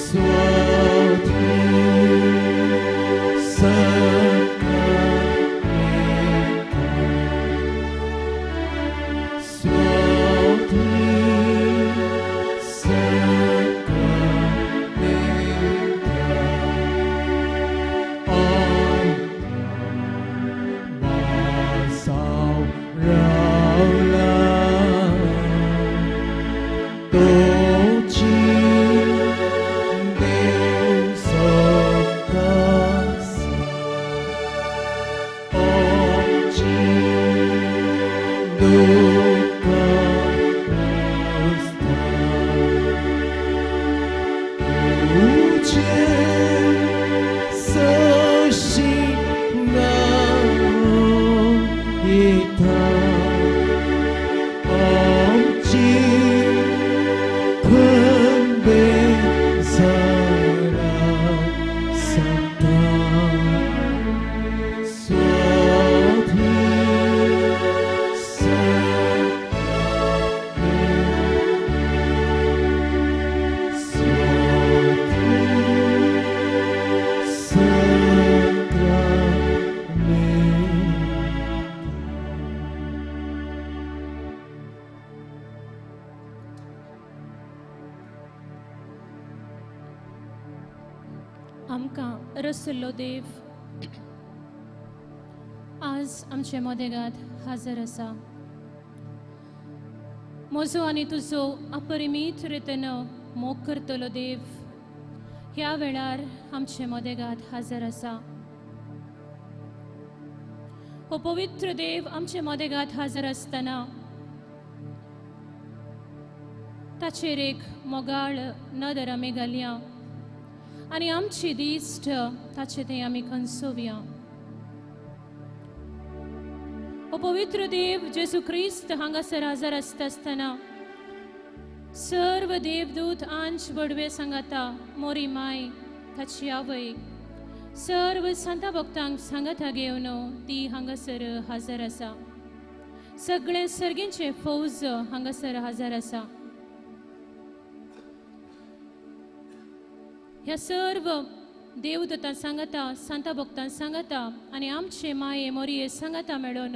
Swati sacramenta, Swati sacramenta, ay masaw raula, tochi Deus okasa, omchi dukkha usta, uche sashinga ita, omchi kunbe sara santa, swati sacramenta, swati sacramenta. आमकां रसुल्लो देव आज आमचे मदेगात हाजर आसा. म्हजो आनी तुजो अपरिमीत रितीन मोग करतलो देव ह्या वेळार आमचे मदेगात हाजर आसा. हो पवित्र देव आमचे मदेगात हाजर आसतना ताचेर एक मोगाळ नदर आमी घालया आनी आमची दिश्ट ताचे थंय आमी खंसोवया. हो पवित्र देव जेजू क्रिस्त हांगासर हाजर आसता आसतना सर्व देवदूत आंच बडवे सांगाता, मोरी माय ताची आवय सर्व सांता भक्तांक सांगाता घेवन ती हांगासर हाजर आसा. सगळे सर्गींचे फौज हांगासर हाजर आसा. ह्या सर्व देवदूतां सांगाता, सांता भक्तां सांगाता आनी आमचे माये मोरये सांगाता मेळोन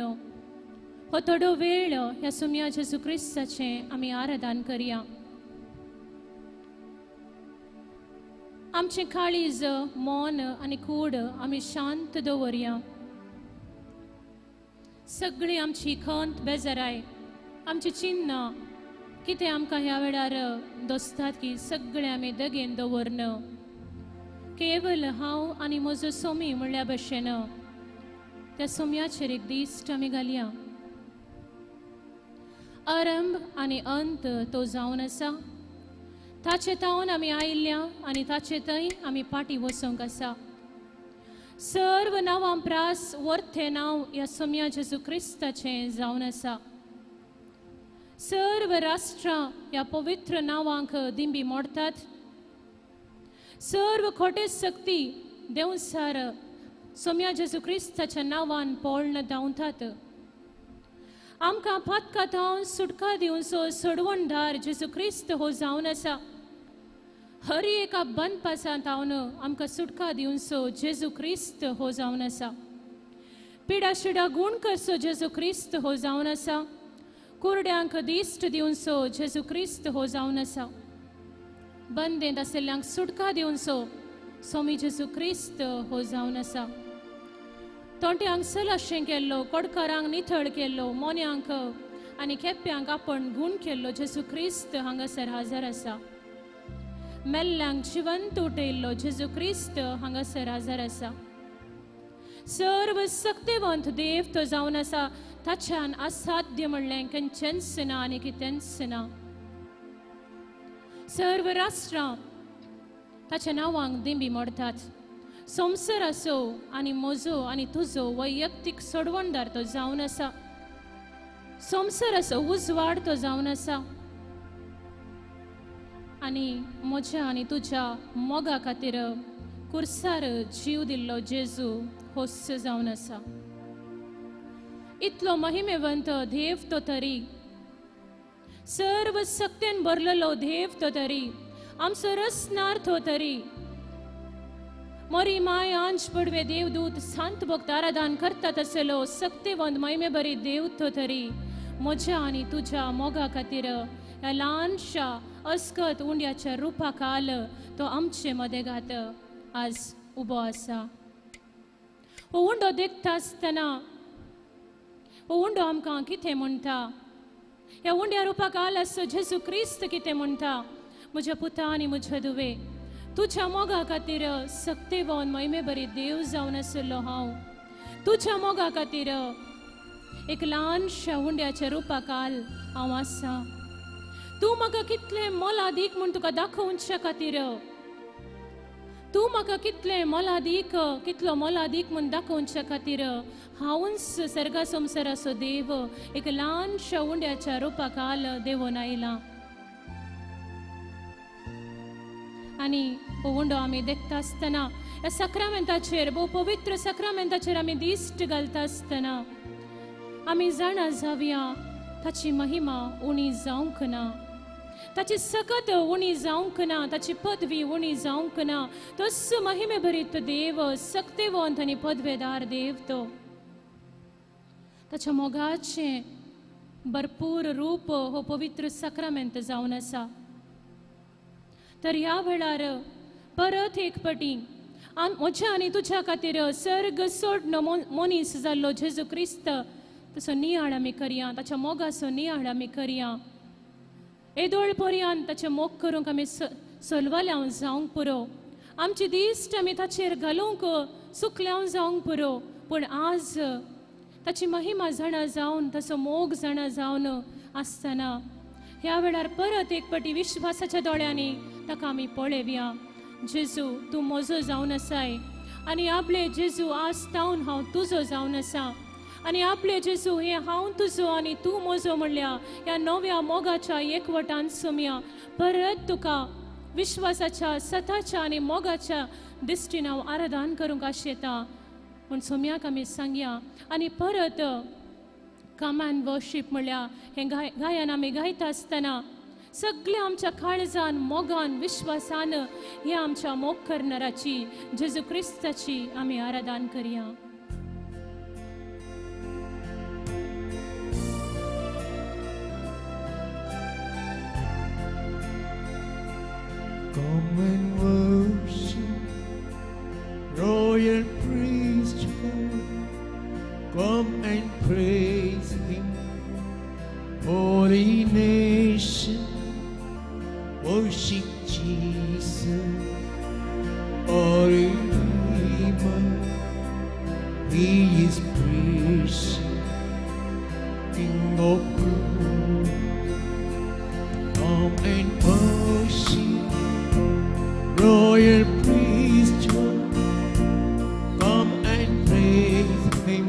हो थोडो वेळ ह्या सुम्या जेजू क्रिस्ताचें आमी आराधन करया. आमचें काळीज, मन आनी कूड आमी शांत दवरया. सगळी आमची खंत, बेजाराय, आमची चिन्नां कितें आमकां ह्या वेळार दोसतात की सगळें आमी दगेन दवरन केवल हांव आनी म्हजो सोमी म्हणल्या भशेन त्या सोम्याचेर एक दिश्ट आमी घालया. आरंभ आनी अंत तो जावन आसा. ताचे तावन आमी आयिल्ल्या आनी ताचे थंय आमी फाटीं वचूंक आसा. सर्व नांवां प्रास वर्थें नांव ह्या सोम्या जेजू क्रिस्ताचें जावन आसा. सर्व राष्ट्रां ह्या पवित्र नांवांक दिंबी मोडतात. सर्व खोटे शक्ती देवसार सोम्या जेजू क्रिस्ताच्या नांवान पोळण धांवतात. आमकां पातका धांवन सुटका दिवचो सोडवणदार जेजू क्रिस्त हो जावन आसा. हर एका बंदपासांत धांवन आमकां सुटका दिवचो जेजू क्रिस्त हो जावन आसा. पिडा शिडा गूण करचो जेजू क्रिस्त हो जावन आसा. कुरड्यांक दिश्ट दिवचो जेजू क्रिस्त हो जावन आसा. बंदेंत आशिल्ल्यांक सुटका दिवचो स्वामी जेजू क्रिस्त हो जावन आसा. तोंट्यांक सलाशें केल्लो, कोडकारांक निथळ केल्लो, मोन्यांक आनी खेप्यांक आपण गूण केल्लो जेजू क्रिस्त हांगासर हाजर आसा. मेल्ल्यांक जिवंत उठयल्लो जेजू क्रिस्त हांगासर हाजर आसा. सर्व सक्तेवंत देव तो जावन आसा. ताच्यान असाध्य म्हणलें खंयचेंच ना आनी कितेंच ना. सर्व राष्ट्रां ताच्या नांवांक दिंबी मोडतात. संवसार आसो आनी म्हजो आनी तुजो वैयक्तीक सोडवणदार तो जावन आसा. संवसार आसो उजवाड तो जावन आसा आनी म्हज्या आनी तुज्या मोगा खातीर कुर्सार जीव दिल्लो जेजू होस जावन आसा. इतलो महिमेवंत देव तो तरी, सर्व शक्तेन भरलेलो देव तो तरी आमचो रसनार्थ तरी मोरी माय आंश पडवे देवदूत सांत भक्त आराधन करता तसलो सक्तेवंत महिमे बरी देव तो तरी म्हज्या आनी तुज्या मोगा खातीर ह्या ल्हानशा अस्कत उंड्याच्या रुपाखाल तो आमचे मदेगात आज उबो आसा. हो उंडो देखता आसतना हो उंडो आमकां कितें म्हणटा? ह्या उंड्या रुपाखाल आसचो जेजू क्रिस्त कितें म्हणटा? म्हज्या पुता आनी म्हज्या धुवे, तुज्या मोगा खातीर सक्तेवन महिमे बरी देव जावन आशिल्लो हांव तुज्या मोगा खातीर एक ल्हानशा उंड्याच्या रुपाखाल हांव आसा. तूं म्हाका कितलें मोलादीक म्हूण तुका दाखोवच्या खातीर, तूं म्हाका कितलें मोलादीक, कितलो मोलादीक म्हूण दाखोवच्या खातीर हांवूच सर्गा संवसाराचो देव एक ल्हानशा उंड्याच्या रुपाखाल देवून आयला. आनी हो उंडो आमी देखता आसतना ह्या साक्रामेंताचेर, भोव पवित्र साक्रामेंताचेर आमी दिश्ट घालता आसतना आमी जाणा जावया ताची महिमा उणी जावंक ना, ताची सकत उणी जावंक ना, ताची पदवी उणी जावंक ना. तोच महिमे भरीत देव, सक्तेवंत आनी पदवेदार देव तो. ताच्या मोगाचें भरपूर रूप हो पवित्र साक्रामेंत जावन आसा. तर ह्या वेळार परत एक पटी म्हज्या आनी तुज्या खातीर सर्ग सोडन मनीस जाल्लो जेजू क्रिस्त तसो नियाळ आमी करया, ताच्या मोगाचो नियाळ आमी करया. येदोळ पर्यंत ताचें मोग करूंक आमी सोलवाल्याव जावंक पुरो, आमची दिश्ट आमी ताचेर घालूंक सुकल्याव जावंक पुरो, पूण आज ताची महिमा जाणा जावन, ताचो मोग जाणा जावन आसतना ह्या वेळार परत एक पटी विश्वासाच्या दोळ्यांनी ताका आमी पळेवया. जेजू तूं म्हजो जावन आसाय आनी आपले जेजू आज तावन हांव तुजो जावन आसा आनी आपले जेजू हें हांव तुजो आनी तूं म्हजो म्हणल्या ह्या नव्या मोगाच्या एकवटान सोमया परत तुका विश्वासाच्या, सताच्या आनी मोगाच्या दिश्टीन हांव आराधन करूंक आशेता म्हूण सोमयाक आमी सांगया. आनी परत कम अँड वर्शीप म्हणल्या हें गायन आमी गायता आसतना सगळ्या आमच्या काळजान, मोगान, विश्वासान ह्या आमच्या मोग करणाराची जेजू क्रिस्ताची आमी आराधन करया. Come and worship, royal priesthood. Come and praise Him, holy nation. Worship Jesus, our Redeemer. He is precious, King of glory. Come and worship, royal priesthood. Come and praise Him,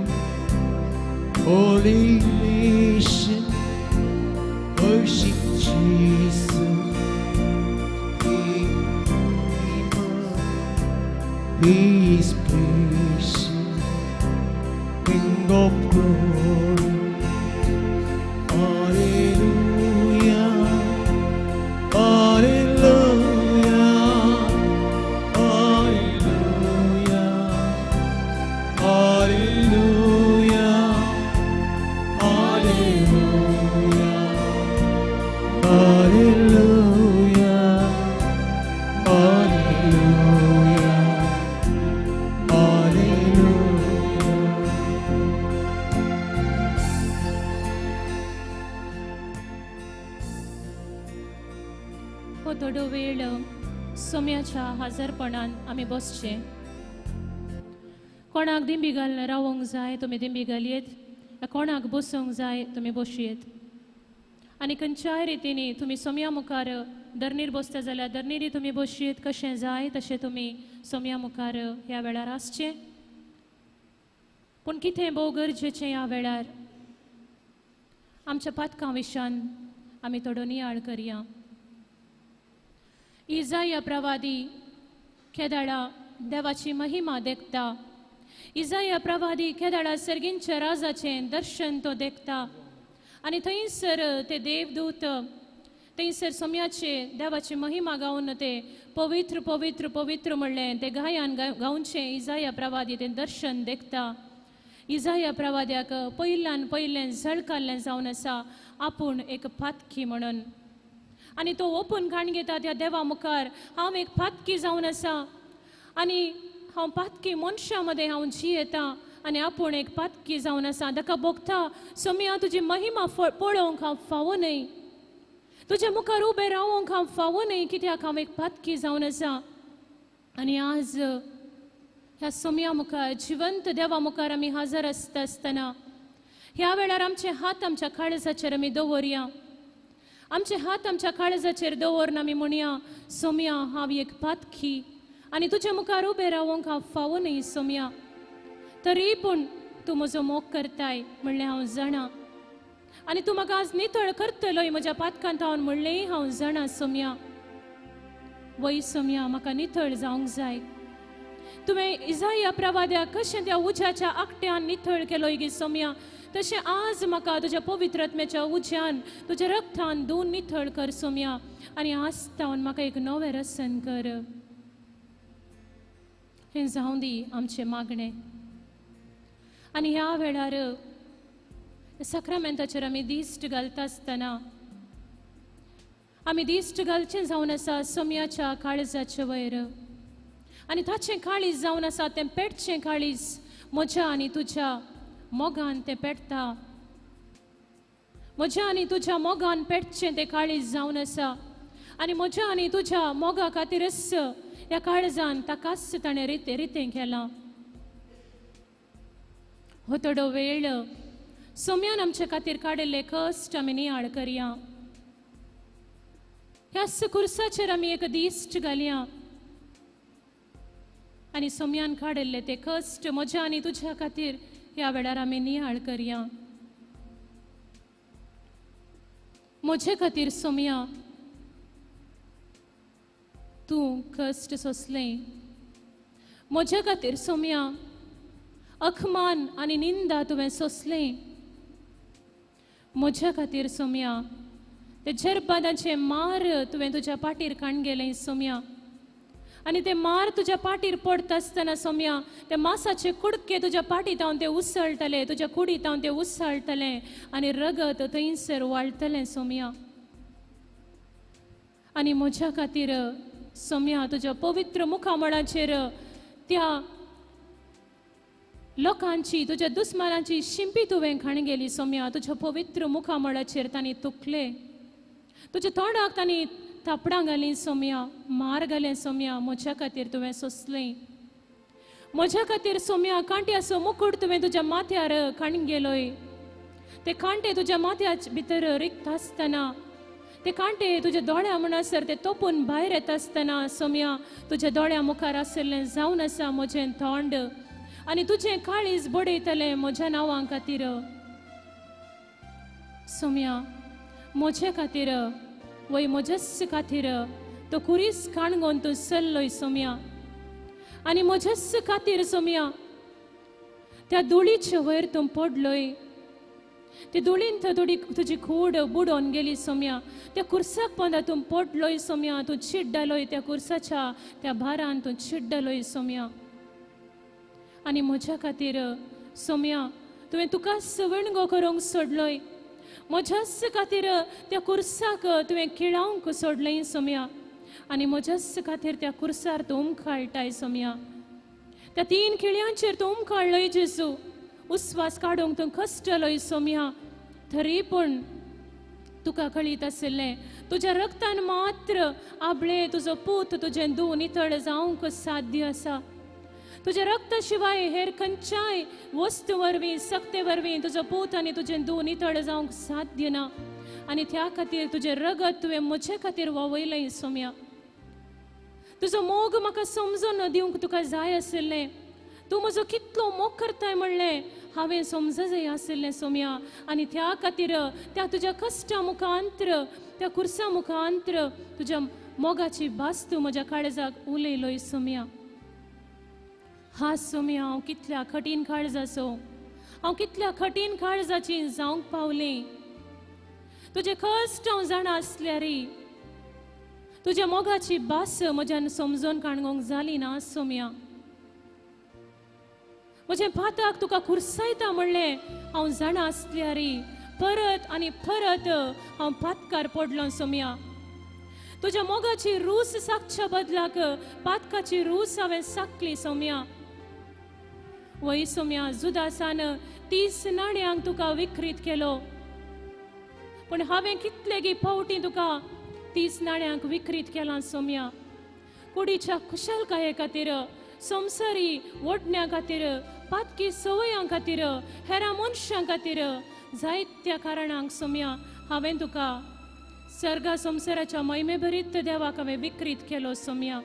holy nation. Worship Jesus, He is precious, King of glory. Hallelujah, hallelujah, hallelujah, hallelujah, hallelujah, hallelujah, hallelujah, hallelujah. हो थोडो वेळ सोम्याच्या हाजरपणान आमी बसचे. कोणाक दिंबी घाल रावोंक जाय तुमी दिंबी घालयेत, कोणाक बसूंक जाय तुमी बसयेत. आनी खंयच्याय रितीनी तुमी सोम्या मुखार धरणीर बसता जाल्यार धरणीरय तुमी बसयेत, कशें जाय तशें तुमी सोम्या मुखार ह्या वेळार आसचें. पूण कितें भोव गरजेचें ह्या वेळार आमच्या पातकां विशान आमी थोडो नियाळ करया. इजाया प्रवादी केदाळा देवाची महिमा देखता, इजाया प्रवादी केदाळा सर्गींच्या राजाचें दर्शन तो देखता आनी थंयसर ते देवदूत ते थंयसर सोम्याचे देवाची महिमा गावन ते पवित्र पवित्र पवित्र म्हणलें ते गायान गावचें इजाया प्रवादी तें दर्शन देखता. इजाया प्रवाद्याक पयल्यान पयलें झळकाल्लें जावन आसा आपूण एक पातकी म्हणून. आनी तो ओपून घाण घेता त्या देवा मुखार, हांव एक पातकी जावन आसा आनी हांव पातकी मनशां मदें हांव जियेता आनी आपूण एक पातकी जावन आसा. ताका भोगता सोम्या तुजी महिमा पळोवंक हांव फावो न्हय, तुज्या मुखार उबें रावोंक हांव फावो न्हय, कित्याक हांव एक पातकी जावन आसा. आनी आज ह्या सोम्या मुखार, जिवंत देवा मुखार आमी हजर आसता आसतना ह्या वेळार आमचे हात आमच्या काळजाचेर आमी दवरया. आमचे हात आमच्या काळजाचेर दवरून आमी म्हणया, सोम्या हांव एक पातकी आनी तुज्या मुखार उबें रावोंक हांव फावो न्हय सोम्या, तरी पूण तूं म्हजो मोग करताय म्हणलें हांव जाणा आनी तूं म्हाका आज नितळ करतलोय म्हज्या पातकांत हांव म्हणलेंय हांव जाणा सोम्या. वय सोम्या म्हाका नितळ जावंक जाय. तुवें इजाया प्रवाद्याक कशें त्या उज्याच्या आकट्यान नितळ केलोय गे सोम्या, तशें आज म्हाका तुज्या पवित्र आत्म्याच्या उज्यान तुज्या रक्तान दोन नितळ कर सोम्या आनी आज तावन म्हाका एक नवें रसन कर. हें जावं दी आमचें मागणें. आनी ह्या वेळार साक्रामेंताचेर आमी दिश्ट घालता आसतना आमी दिश्ट घालचें जावन आसा सोम्याच्या काळजाचे वयर आनी ताचें काळीज जावन आसा तें पेटचें काळीज म्हज्या आनी तुज्या मोगान तें पेटता. म्हज्या आनी तुज्या मोगान पेटचें तें काळीज जावन आसा आनी म्हज्या आनी तुज्या मोगा खातीरच ह्या काळजान ताकाच ताणें रितें रितें केलां. हो थोडो वेळ सोम्यान आमचे खातीर काडिल्ले कश्ट आमी नियाळ करया. ह्याच कुर्साचेर आमी एक दिश्ट घालया आनी सोम्यान काडिल्ले ते कश्ट म्हज्या आनी तुज्या खातीर ह्या वेळार आमी नियाळ करया. म्हजे खातीर सोम्या तूं कश्ट सोंसलें, म्हजे खातीर सोम्या अखमान आनी निंदा तुवें सोंसलें, म्हज्या खातीर सोम्या ते झरपादाचे मार तुवें तुज्या पाटीर काण गेलें सोम्या आनी ते मार तुज्या पाटीर पडटा आसतना सोम्या ते मासाचे कुडके तुज्या पाटीत हांव ते उसळटले, तुज्या कुडीत हांव ते उसळटले आनी रगत थंयसर वाळटलें सोम्या. आनी म्हज्या खातीर सोम्या तुज्या पवित्र मुखामळाचेर त्या लोकांची तुज्या दुस्मानाची शिंपी तुवें खाण गेली सोम्या, तुज्या पवित्र मुखामळाचेर तांणी तुकले, तुज्या तोंडाक तांणी थापडां घालीं सोम्या, मार घालें सोम्या, म्हज्या खातीर तुवें सोंसलें. म्हज्या खातीर सोम्या कांट्याचो मुकूट तुवें तुज्या माथ्यार खाण गेलोय, ते कांटे तुज्या माथ्या भितर रिक्त आसतना, ते कांटे तुज्या दोळ्या म्हणसर ते तोपून भायर येता आसतना सोम्या तुज्या दोळ्या मुखार आशिल्लें जावन आसा म्हजें तोंड आनी तुजें काळीज बडयतलें म्हज्या नांवां खातीर. सोम्या म्हजे खातीर वय म्हज्याच खातीर तो कुरीस काणगोन तूं सल्लोय सोम्या आनी म्हज्याच खातीर सोम्या त्या धुळीचे वयर तूं पडलोय, ते धुळींत थोडी तुजी कूड बुडोवन गेली सोम्या, त्या कुर्साक पोंदा तूं पडलोय सोम्या, तूं चिड्डलोय त्या कुर्साच्या त्या भारान तूं चिड्डलोय सोम्या. आनी म्हज्या खातीर सोम्या तुवें तुका सवणगो करूंक सोडलोय, म्हज्याच खातीर त्या कुर्साक तुवें खिळावंक सोडलें सोम्या आनी म्हज्याच खातीर त्या कुर्सार तूं उमकाळटाय सोम्या, त्या तीन खिळयांचेर तूं उमकाळलोय जेजू, उस्वास काडूंक तूं कश्टलोय सोम्या, तरी पूण तुका कळीत आशिल्लें तुज्या रक्तान मात्र आबळे तुजो पूत तुजें दू नितळ जावंक साध्य आसा. तुज्या रक्ता शिवाय हेर खंयच्याय वस्तू वरवीं सक्ते वरवीं तुजो पूत आनी तुजें दू नितळ जावंक साध्य ना आनी त्या खातीर तुजें रगत तुवें म्हजे खातीर व्हांवयलें सोम्या. तुजो मोग म्हाका समजून दिवंक तुका जाय आशिल्लें, तूं म्हजो कितलो मोग करताय म्हणलें हांवें समज जाय आशिल्लें सोम्या आनी त्या खातीर त्या तुज्या कश्टा मुखांत्र त्या कुर्सा मुखांत्र तुज्या मोगाची भास तूं म्हज्या काळजाक उलयलोय सोम्या. हा सोम्या हांव कितल्या कठीण काळजाचो, हांव कितल्या कठीण काळजाची जावंक पावलें. तुजे कश्ट हांव जाणा आसल्यारी तुज्या मोगाची भास म्हज्यान समजून काणगोंक जाली ना सोम्या. म्हज्या पाताक तुका कुर्सायता म्हणलें हांव जाणा आसल्यारी परत आनी परत हांव पातकार पडलो सोम्या. तुज्या मोगाची रूस साकच्या बदलाक पातकाची रूस हांवें साकली सोम्या. वय सोम्या, जुदासान 30 नाण्यांक तुका विक्रीत केलो, पूण हांवें कितलेगी फावटी तुका 30 नाण्यांक विक्रीत केलां सोम्या. कुडीच्या खुशालकाये खातीर, संवसारी वडण्या खातीर, पातकी संवयां खातीर, हेरां मनशां खातीर, जायत्या कारणांक सोम्या हांवें तुका सर्गा संवसाराच्या महिमेभरीत देवाक हांवें विक्रीत केलो सोम्या.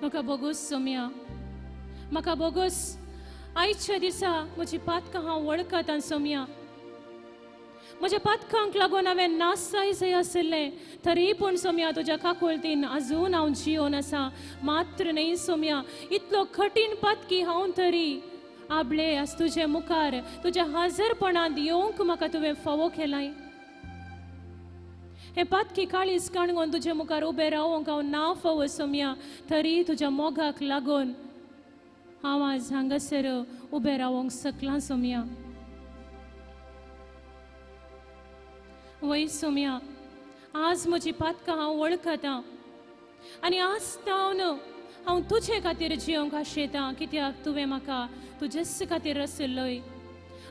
म्हाका बोगोस सोम्या, म्हाका बोगोस. आयच्या दिसा म्हजी पातकां हांव वळखतां सोम्या. म्हज्या पातकांक लागून हांवें नासाय जाय आशिल्लें, तरी पूण सोम्या तुज्या काकुळतीन अजून हांव जियोन आसा. मात्र न्हय सोम्या, इतलो कठीण पातकी हांव तरी आबळे आज तुजे मुखार तुज्या हाजरपणांत येवंक म्हाका तुवें फावो केलाय. हे पातकी काळीज काणगोन तुजे मुखार उबें रावंक हांव ना फावो सोम्या, तरी तुज्या मोगाक लागून हांव आज हांगासर उबें रावंक सकलां सोम्या. वय सोम्या, आज म्हजी पातकां हांव वळखतां आनी आज तावन हांव तुजे खातीर जियोंक आशेतां, कित्याक तुवें म्हाका तुजेच खातीर रसलोय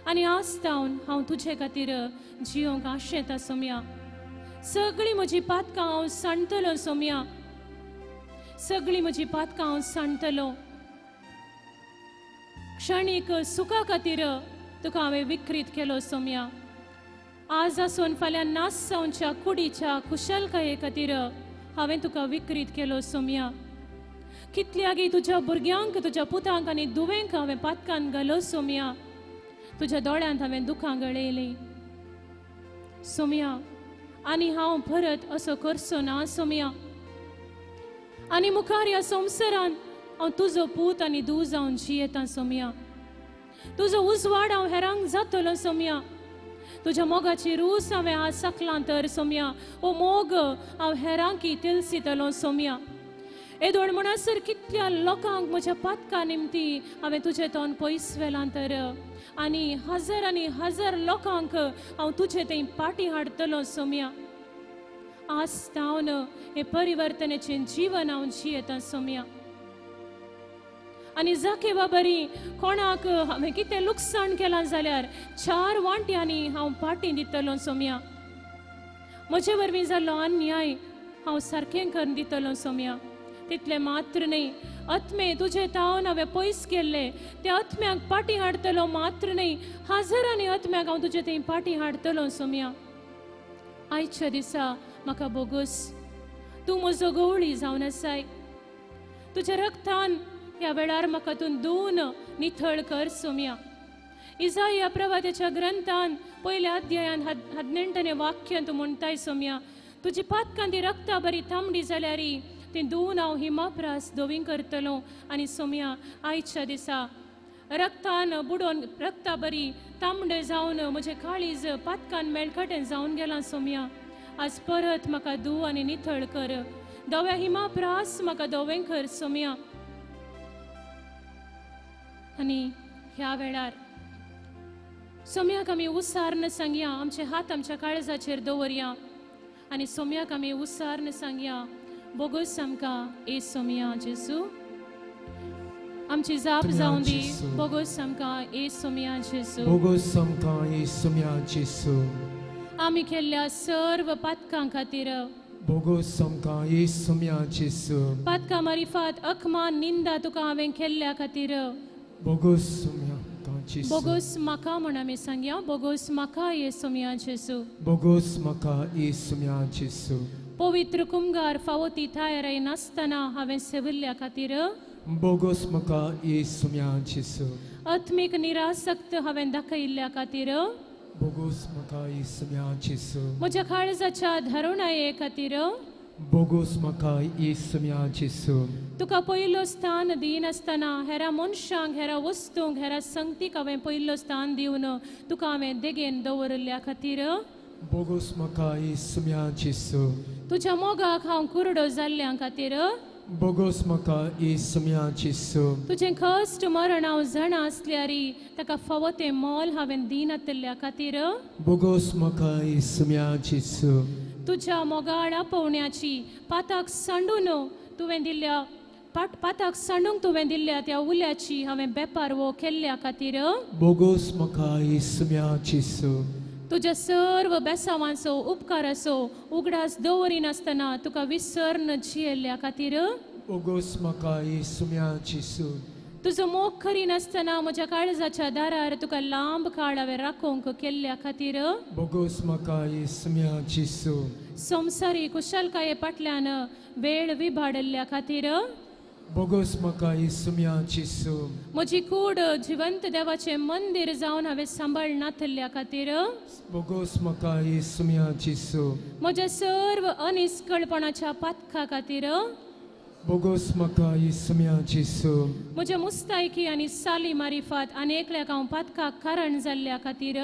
आनी आज तावन हांव तुजे खातीर जियोंक आशेतां सोम्या. सगळीं म्हजी पातकां हांव सांडटलो सोम्या, सगळीं म्हजी पातकां हांव सांडटलो. क्षणीक सुखा खातीर तुका हांवें विक्रीत केलो सोम्या. आज आसून फाल्यां नास जावच्या कुडीच्या खुशालकाये खातीर हांवें तुका विक्रीत केलो सोम्या. कितल्यागी तुज्या भुरग्यांक, तुज्या पुतांक आनी दुवेंक हांवें पातकान घालो सोम्या. तुज्या दोळ्यांत हांवें दुखां गळयलीं सोम्या, आनी हांव परत असो करचो ना सोम्या. आनी मुखार ह्या संवसारान हांव तुजो पूत आनी धूव जावन जियेतां सोम्या. तुजो उजवाड हांव हेरांक जातलो सोम्या. तुज्या मोगाची रूस हांवें आज सकलां तर सोम्या, हो मोग हांव हेरांकी तिलसितलो सोम्या. येदोळ म्हणसर कितल्या लोकांक म्हज्या पातका निमती हांवें तुजें तोंड पयस व्हेलां तर, आनी हजार आनी हजार लोकांक हांव तुजे थंय पाटी हाडटलो सोम्या. आज तावन हें परिवर्तनाचें जीवन हांव जियेतां सोम्या. आनी जाके बाबरी कोणाक हांवें कितें लुकसाण केलां जाल्यार 4 वांट्यांनी हांव पाटी दितलो सोम्या. म्हजे वरवीं जाल्लो अन्याय हांव सारकें करून दितलो सोम्या. तितलें मात्र न्हय, आत्मे तुजे तावन हांवें पयस केल्ले त्या आत्म्याक पाटी हाडटलो मात्र न्हय, हजारांनी आत्म्याक हांव तुजे थंय पाटी हाडटलो सोम्या. आयच्या दिसा म्हाका बोगोस, तूं म्हजो गवळी जावन आसाय. तुज्या रक्तान ह्या वेळार म्हाका तूं धुवन निथळ कर सोम्या. इजाया प्रवाद्याच्या ग्रंथान पयल्या अध्यायान 18 वाक्यान तूं म्हणटाय सोम्या, तुजी पातकां ती रक्ता बरी तांबडी जाल्यारी ती धुवन हांव हिमाप्रास धवी करतलो. आनी सोम्या आयच्या दिसा रक्तान बुडोवन रक्ता बरी तांबडे जावन म्हजें काळीज पातकान मेळखटें जावन गेलां सोम्या. आज परत म्हाका धुव आनी निथळ कर, धव्या हिमाप्रास म्हाका धवें कर सोम्या. आनी ह्या वेळार सोम्याक आमी उसार्न सांगया, आमचे हात आमच्या काळजाचेर दवरया आनी सोम्याक आमी उसार्न सांगया, बोगोस आमकां ए सोम्या जेजू. आमची जाप जावन दी, बोगोस आमकां ए सोम्या जेजू. बोगोस आमकां ए सोम्या जेजू. आमी केल्ल्या सर्व पातकां खातीर बोगोस आमकां ए सोम्या जेजू. पातकां मारिफात अखमान निंदा तुका हांवें केल्ल्या खातीर बोगोस सोम्या जेजू. बोगोस म्हाका म्हण आमी सांगया, बोगोस म्हाका ए सोम्या जेजू. बोगोस म्हाका ए सोम्या जेजू. पवित्र कुमगार फावो ती तयाराय नासतना हांवें सेविल्ल्या खातीर बोगोस म्हाका ए सोम्या जेजू. आत्मीक निरासक्त हांवें दाखयिल्ल्या खातीर बोगोस म्हाका ए सोम्या जेजू. म्हज्या काळजाच्या धारुणाये खातीर बोगोस म्हाका येसुम्या जेजू. तुका पयलो स्थान दिनासतना हेरा मनशांक, हेरा वस्तूंक, हेरा संगतीक हांवें पयलो स्थान दिवन तुका हांवें देगेन दवरिल्ल्या खातीर. बोगोस म्हाका येसुम्या जेजू. तुज्या मोगाक हांव कुरडो जाल्ल्या खातीर. बोगोस म्हाका येसुम्या जेजू. तुजें कश्ट मरण हांव जाणा आसल्यारी ताका फावो तें मोल हांवें दिनातिल्ल्या खातीर. बोगोस म्हाका येसुम्या जेजू. तुज्या मोगाळ आपोवण्याची पाताक सांडून तुवें दिल्ल्या पाताक सांडूंक तुवें दिल्ल्या त्या उल्याची हांवें बेपार वो केल्ल्या खातीर. बोगोस म्हाका येसुम्या जेजू. तुज्या सर्व बेसावांचो उपकाराचो उगडास दवरिनासतना तुका विसर्न जियेल्ल्या खातीर. बोगोस म्हाका येसुम्या जेजू. तुजो मोग करिनासतना म्हज्या काळजाच्या दारार तुका लांब काळ हांवें राखोवंक केल्ल्या खातीर. बोगोस म्हाका येसुम्या जेजू. संवसारी कुशलकाये फाटल्यान वेळ विभाडिल्ल्या खातीर. बोगोस म्हाका येसुम्या जेजू. म्हजी कूड जिवंत देवाचें मंदीर जावन हांवें सांबाळ नातिल्ल्या खातीर. बोगोस म्हाका येसुम्या जेजू. म्हज्या सर्व अनिस्कळपणाच्या पातका खातीर. बोगोस म्हाका येसुम्या जेजू. म्हज्या मुस्तायकी आनी साली मारिफात आनी एकल्याक हांव पातकाक कारण जाल्ल्या खातीर.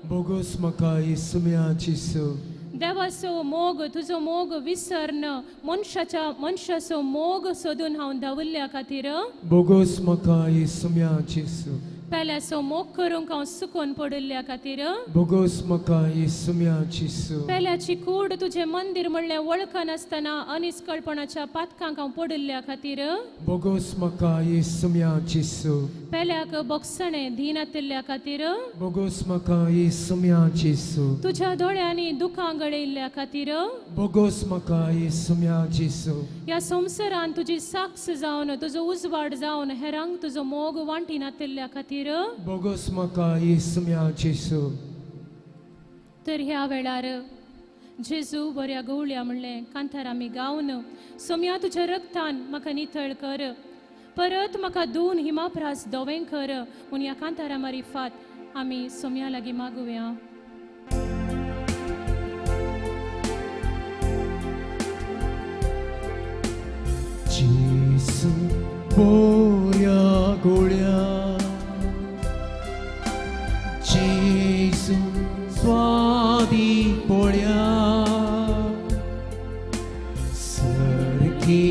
बोगोस म्हाका येसुम्या जेजू. देवाचो मोग तुजो मोग विसर्न मनशाच्या मनशाचो मोग सोदून हांव धांविल्ल्या खातीर. बोगोस म्हाका येसुम्या जेजू. पेल्याचो मोग करूंक हांव सुकोन पडिल्ल्या खातीर. बोगोस म्हाका येसुम्या जेजू. पेल्याची कूड तुजें मंदीर म्हणलें वळखनासतना अनिस्कळपणाच्या पातकांक हांव पडिल्ल्या खातीर. बोगोस म्हाका येसुम्या जेजू. पेल्याक बोगसणें दिनातिल्ल्या खातीर. बोगोस म्हाका येसुम्या जेजू. तुज्या दोळ्यांनी दुखां गळयल्ल्या खातीर. बोगोस म्हाका येसुम्या जेजू. ह्या संवसारान तुजी साक्ष जावन तुजो उजवाड जावन हेरांक तुजो मोग वांटी नातिल्ल्या खातीर. बोगोस म्हाका येसुम्या जेजू. तर ह्या वेळार जेजू बऱ्या गवळ्या म्हणलें कांतार आमी गावन सोम्या तुज्या रक्तान म्हाका नितळ कर, परत म्हाका दोन हिमाप्रास दोवें कर म्हूण ह्या कांतारा मारिफात आमी सोम्या लागीं मागुया. जेजू बऱ्या गोळ्या, जेजू स्वादी पोळ्या, सारकी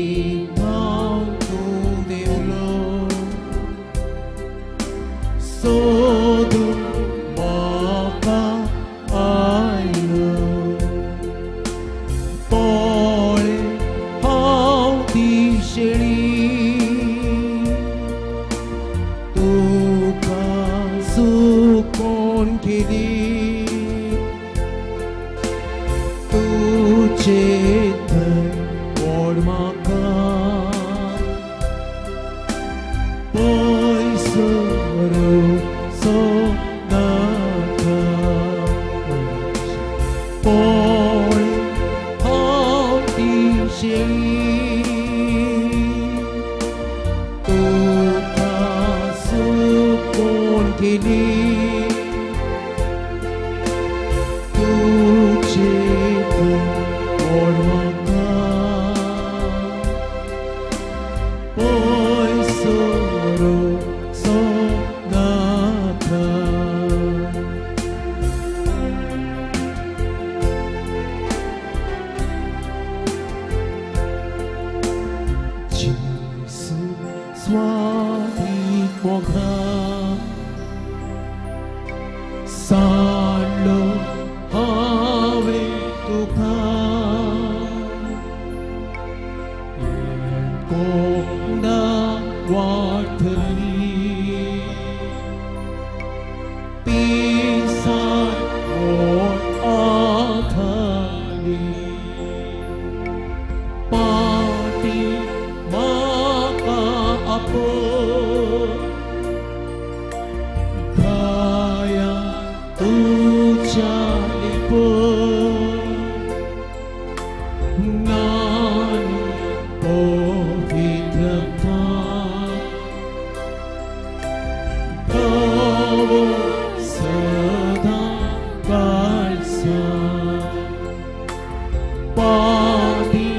हांव तूं देवलो सोदून म्हाका आयलो. पळय हांव ती शेळी तुका सुकोन केली, तुजे थंय ओड म्हाका पयस व्हरूचो नाका. पळय हांव ती शेळी तुका सुकोन केली, तुजे थंय ओड म्हाका पयस व्हरूचो नाका. जेजू स्वादीक मोगा सांडलो हांवें तुका, कोंडा वाटली पिसान ओड आथाली, पाटी म्हाका आपय घाया तुज्या लिपय, नान पवित्रता तव सदा काळसा, पाटी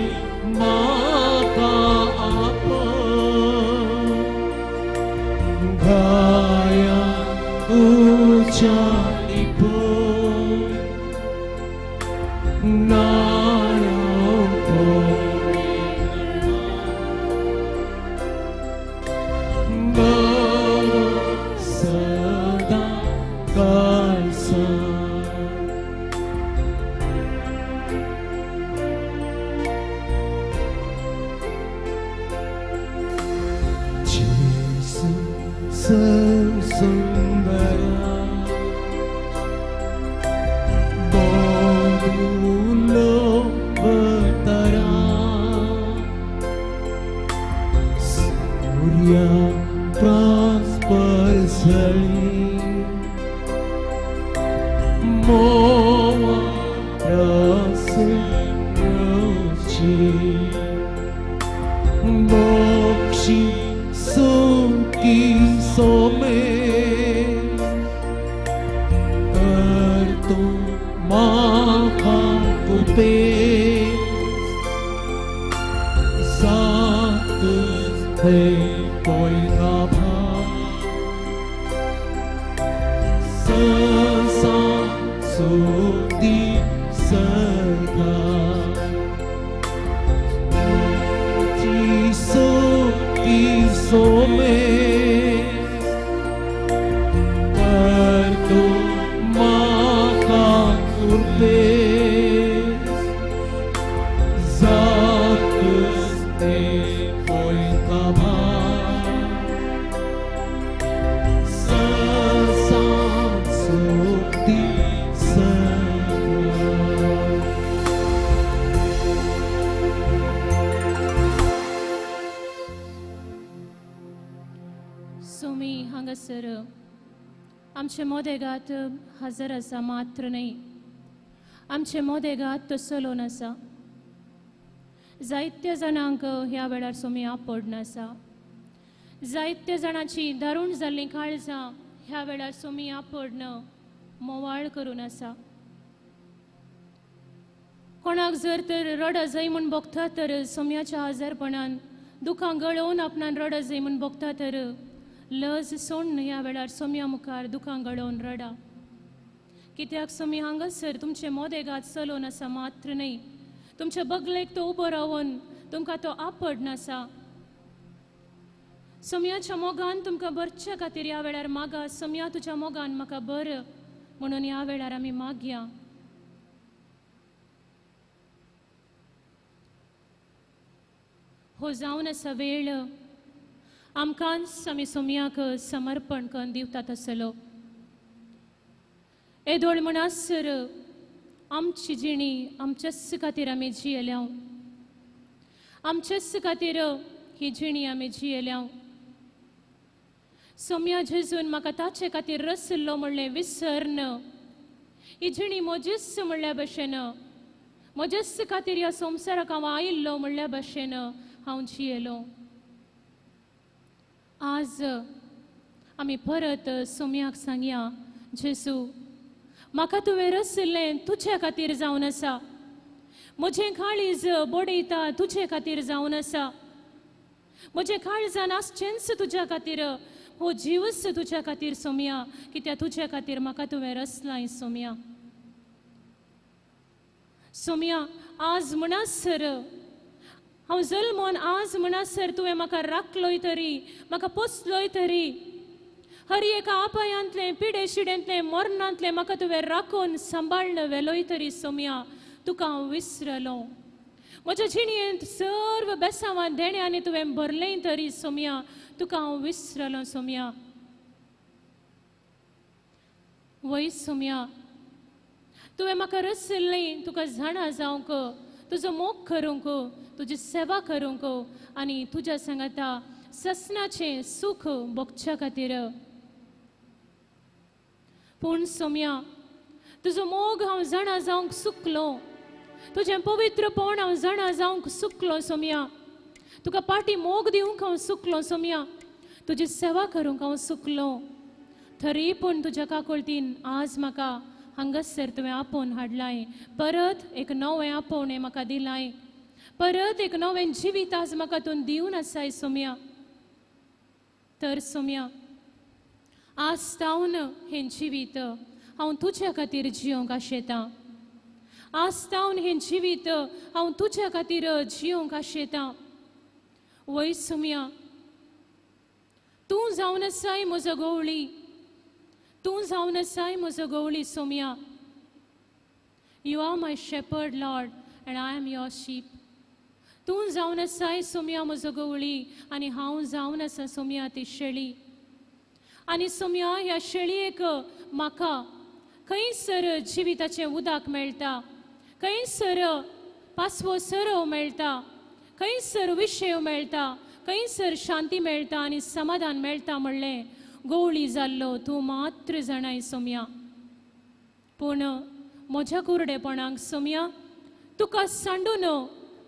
सुंदरा बोलो बतरा सूर्या प्रास्पर्सळी मोवा रसची मोक्षी सुखी सोमे करतो माखा कुपे सात थे कोयना भा ससा सुती सदा सुखी सोमे करतो माका कृपे जात ते कोयता भा ससा सुती सदा. सोमी हांगासर आमचे मोदेगात हजर आसा मात्र न्हय, आमचे मोदेगात तो चलोवन आसा. जायत्या जाणांक ह्या वेळार सोमी आपडन आसा. जायत्या जाणांची दारूण जाल्लीं काळजां ह्या वेळार सोमी आपडन मोवाळ करून आसा. कोणाक जर तर रड जाय म्हूण भोगता तर सोम्याच्या आजारपणान दुखां गळोवन आपणान रड जाय म्हूण भोगता तर लज सोडून ह्या वेळार सोम्या मुखार दुखां गळोवन रडा. कित्याक सोमी हांगासर तुमचे मोदेगात चलोवन आसा मात्र न्हय, तुमच्या बगलेक तो उबो रावन तुमकां तो आपड नासा. सोम्याच्या मोगान तुमकां भरच्या खातीर ह्या वेळार मागा. सोम्या तुज्या मोगान म्हाका बर म्हणून ह्या वेळार आमी मागया. हो जावन आसा वेळ आमकांच आमी सोम्याक समर्पण करून दिवतात आसलो. येदोळ म्हणसर आमची जिणी आमच्याच खातीर आमी जियेल्या, आमच्याच खातीर ही जिणी आमी जियेल्या. सोम्या जेजून म्हाका ताचे खातीर रसलो म्हणलें विसरन ही जिणी म्हजीच म्हणल्या भशेन, म्हजेच खातीर ह्या संवसाराक हांव आयिल्लो म्हणल्या भशेन हांव जियेलो. आज आमी परत सोम्याक सांगया, जेजू म्हाका तुवें रसलें तुजे खातीर जावन आसा, म्हजें काळीज बडयता तुजे खातीर जावन आसा, म्हजें काळजान आसचेंच तुज्या खातीर, हो जीवच तुज्या खातीर सोम्या, कित्याक तुज्या खातीर म्हाका तुवें रसलाय सोम्या. सोम्या आज म्हणसर हांव जल्मोन आज म्हणसर तुवें म्हाका राखलोय तरी, म्हाका पोसलोय तरी, हर एका आपायांतलें पिडे शिडेंतलें मरणांतलें म्हाका तुवें राखून सांबाळ्ळ व्हेलोय तरी सोम्या, तुका हांव विसरलो. म्हज्या जिणेंत सर्व बेसांवां देण्यांनी तुवें भरलें तरी सोम्या, तुका हांव विसरलो सोम्या. वय सोम्या तुवें म्हाका रसलें तुका जाणा जावंक, तुजो मोग करूंक, तुजी सेवा करूंक आनी तुज्या सांगाता ससनाचें सूख भोगच्या खातीर. पूण सोम्या तुजो मोग हांव जाणा जावंक सुकलो, तुजें पवित्रपण हांव जाणा जावंक सुकलो सोम्या, तुका पाटी मोग दिवंक हांव सुकलो सोम्या, तुजी सेवा करूंक हांव सुकलो. तरी पूण तुज्या काकुळतीन आज म्हाका हांगासर तुवें आपोवन हाडलाय, परत एक नवें आपोवणें म्हाका दिलाय, परत एक नवें जिवीत आज म्हाका तूं दिवन आसाय सोम्या. तर सोम्या आज तावन हें जिवीत हांव तुज्या खातीर जियोंक आशेतां, आज तावन हें जिवीत हांव तुज्या खातीर जियोंक आशेतां. वय सोम्या तूं जावन आसाय म्हजो गवळी, तूं जावन आसाय म्हजो गवळी Saumya. You are my shepherd Lord and I am your sheep. तूं जावन आसाय सोम्या म्हजो गवळी आनी हांव जावन आसा सोम्या ती शेळी. आनी सोम्या ह्या शेळयेक म्हाका खंयसर जिविताचें उदक मेळटा, खंयसर पासवो सरव मेळटा, खंयसर विशय मेळटा, खंयसर शांती मेळटा आनी समाधान मेळटा म्हणलें गोवळी जाल्लो तूं मात्र जाणाय सोम्या. पूण म्हज्या कुरडेपणाक सोम्या तुका सांडून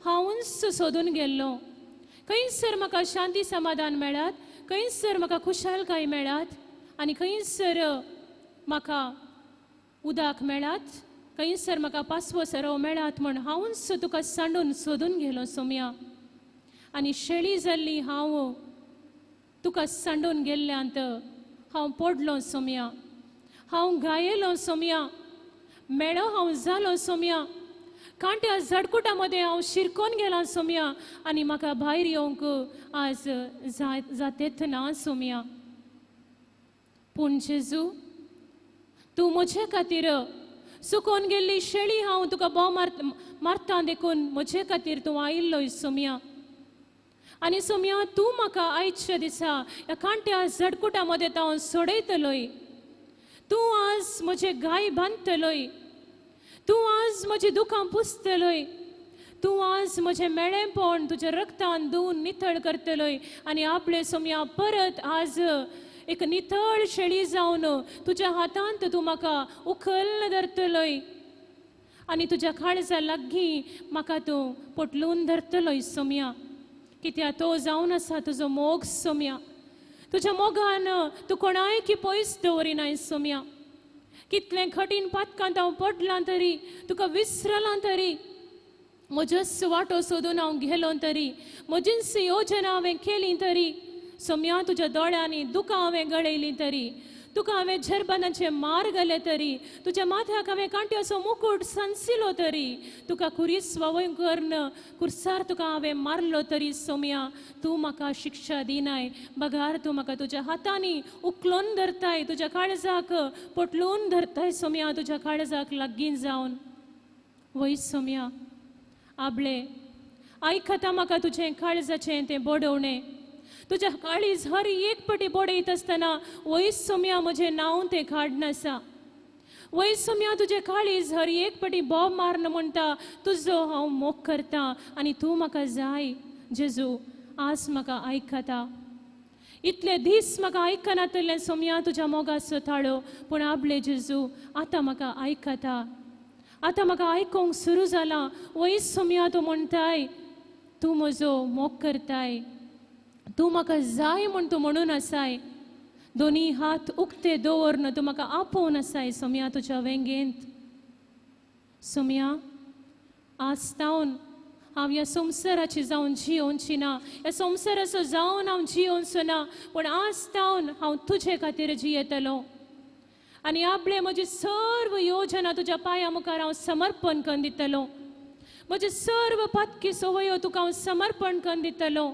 हांवूच सोदून गेल्लो. खंयसर म्हाका शांती समाधान मेळात, खंयसर म्हाका खुशालकाय मेळात आनी खंयसर म्हाका उदक मेळात, खंयसर म्हाका पासवो सरव मेळात म्हण हांवूच तुका सांडून सोदून गेलो सोम्या. आनी शेळी जाल्ली हांव तुका सांडून गेल्ल्यांत हांव पडलो सोम्या, हांव घायेलो सोम्या, मेळो हांव जालो सोम्या, कांट्या झडकुटा मदें हांव शिरकोन गेलां सोम्या आनी म्हाका भायर येवंक आज जातेत ना सोम्या. पूण जेजू तूं म्हजे खातीर सुकोन गेल्ली शेळी हांव तुका बोव मारता देखून म्हजे खातीर तूं आयिल्लोय सोम्या. आनी सोम्या तूं म्हाका आयच्या दिसा ह्या कांट्या झडकुटा मदें हांव सोडयतलोय. तूं आज म्हजे गाय बांदतलोय, तूं आज म्हजी दुखां पुसतलोय, तूं आज म्हजें मेळेपण तुज्या रक्तान धुवन नितळ करतलोय आनी आपले सोम्या परत आज एक नितळ शेळी जावन तुज्या हातांत तूं म्हाका उखल्ल धरतलोय आनी तुज्या काळजा लागीं म्हाका तूं पोटलून धरतलोय सोम्या. कित्याक तो जावन आसा तुजो मोग सोम्या. तुज्या मोगान तूं कोणायकी पयस दवरिनाय सोम्या. कितलें कठीण पातकांत हांव पडलां तरी, तुका विसरलां तरी, म्हजोच वाटो सोदून हांव गेलो तरी, म्हजीच योजना हांवें केली तरी सोम्या, तुज्या दोळ्यांनी दुकां हांवें गळयलीं तरी, तुका हांवें झरबानाचे मार घाले तरी, तुज्या माथ्याक हांवें कांट्याचो मुकूट सांसिलो तरी, तुका खुरीस वावय करून कुर्सार तुका हांवें मारलो तरी सोम्या, तूं म्हाका शिक्षा दिनाय, बगार तूं म्हाका तुज्या हातांनी उखलोन धरताय, तुज्या काळजाक पोटलून धरताय सोम्या, तुज्या काळजाक लागीं जावन. वय सोम्या आबळे आयकता म्हाका तुजें काळजाचें तें बडोवणें. तुज्या काळीज हर एक पटी बडयत आसतना वय सोम्या म्हजें नांव तें काडनासा. वय सोम्या तुजें काळीज हर एक पटी बोब मारन म्हणटा तुजो हांव मोग करता आनी तूं म्हाका जाय. जेजू आज म्हाका आयकता. इतले दीस म्हाका आयकनातलें सोम्या तुज्या मोगाचो ताळो, पूण आबले जेजू आतां म्हाका आयकता. आतां म्हाका आयकूंक सुरू जालां. वय सोम्या तूं म्हणटाय तूं म्हजो मोग करताय, तूं म्हाका जाय म्हूण तूं म्हणून आसाय. दोनी हात उक्ते दवरन तूं म्हाका आपोवन आसाय सोम्या तुज्या वेंगेंत. सोम्या आज तावन हांव ह्या संवसाराची जावन जियोवची ना, ह्या संवसाराचो जावन हांव जियोवचो ना, पूण आज तावन हांव तुजे खातीर जियेतलो आनी आपले म्हजी सर्व योजना तुज्या पांया मुखार हांव समर्पण करून दितलो. म्हजी सर्व पातकी संवयो तुका हांव समर्पण करून दितलो.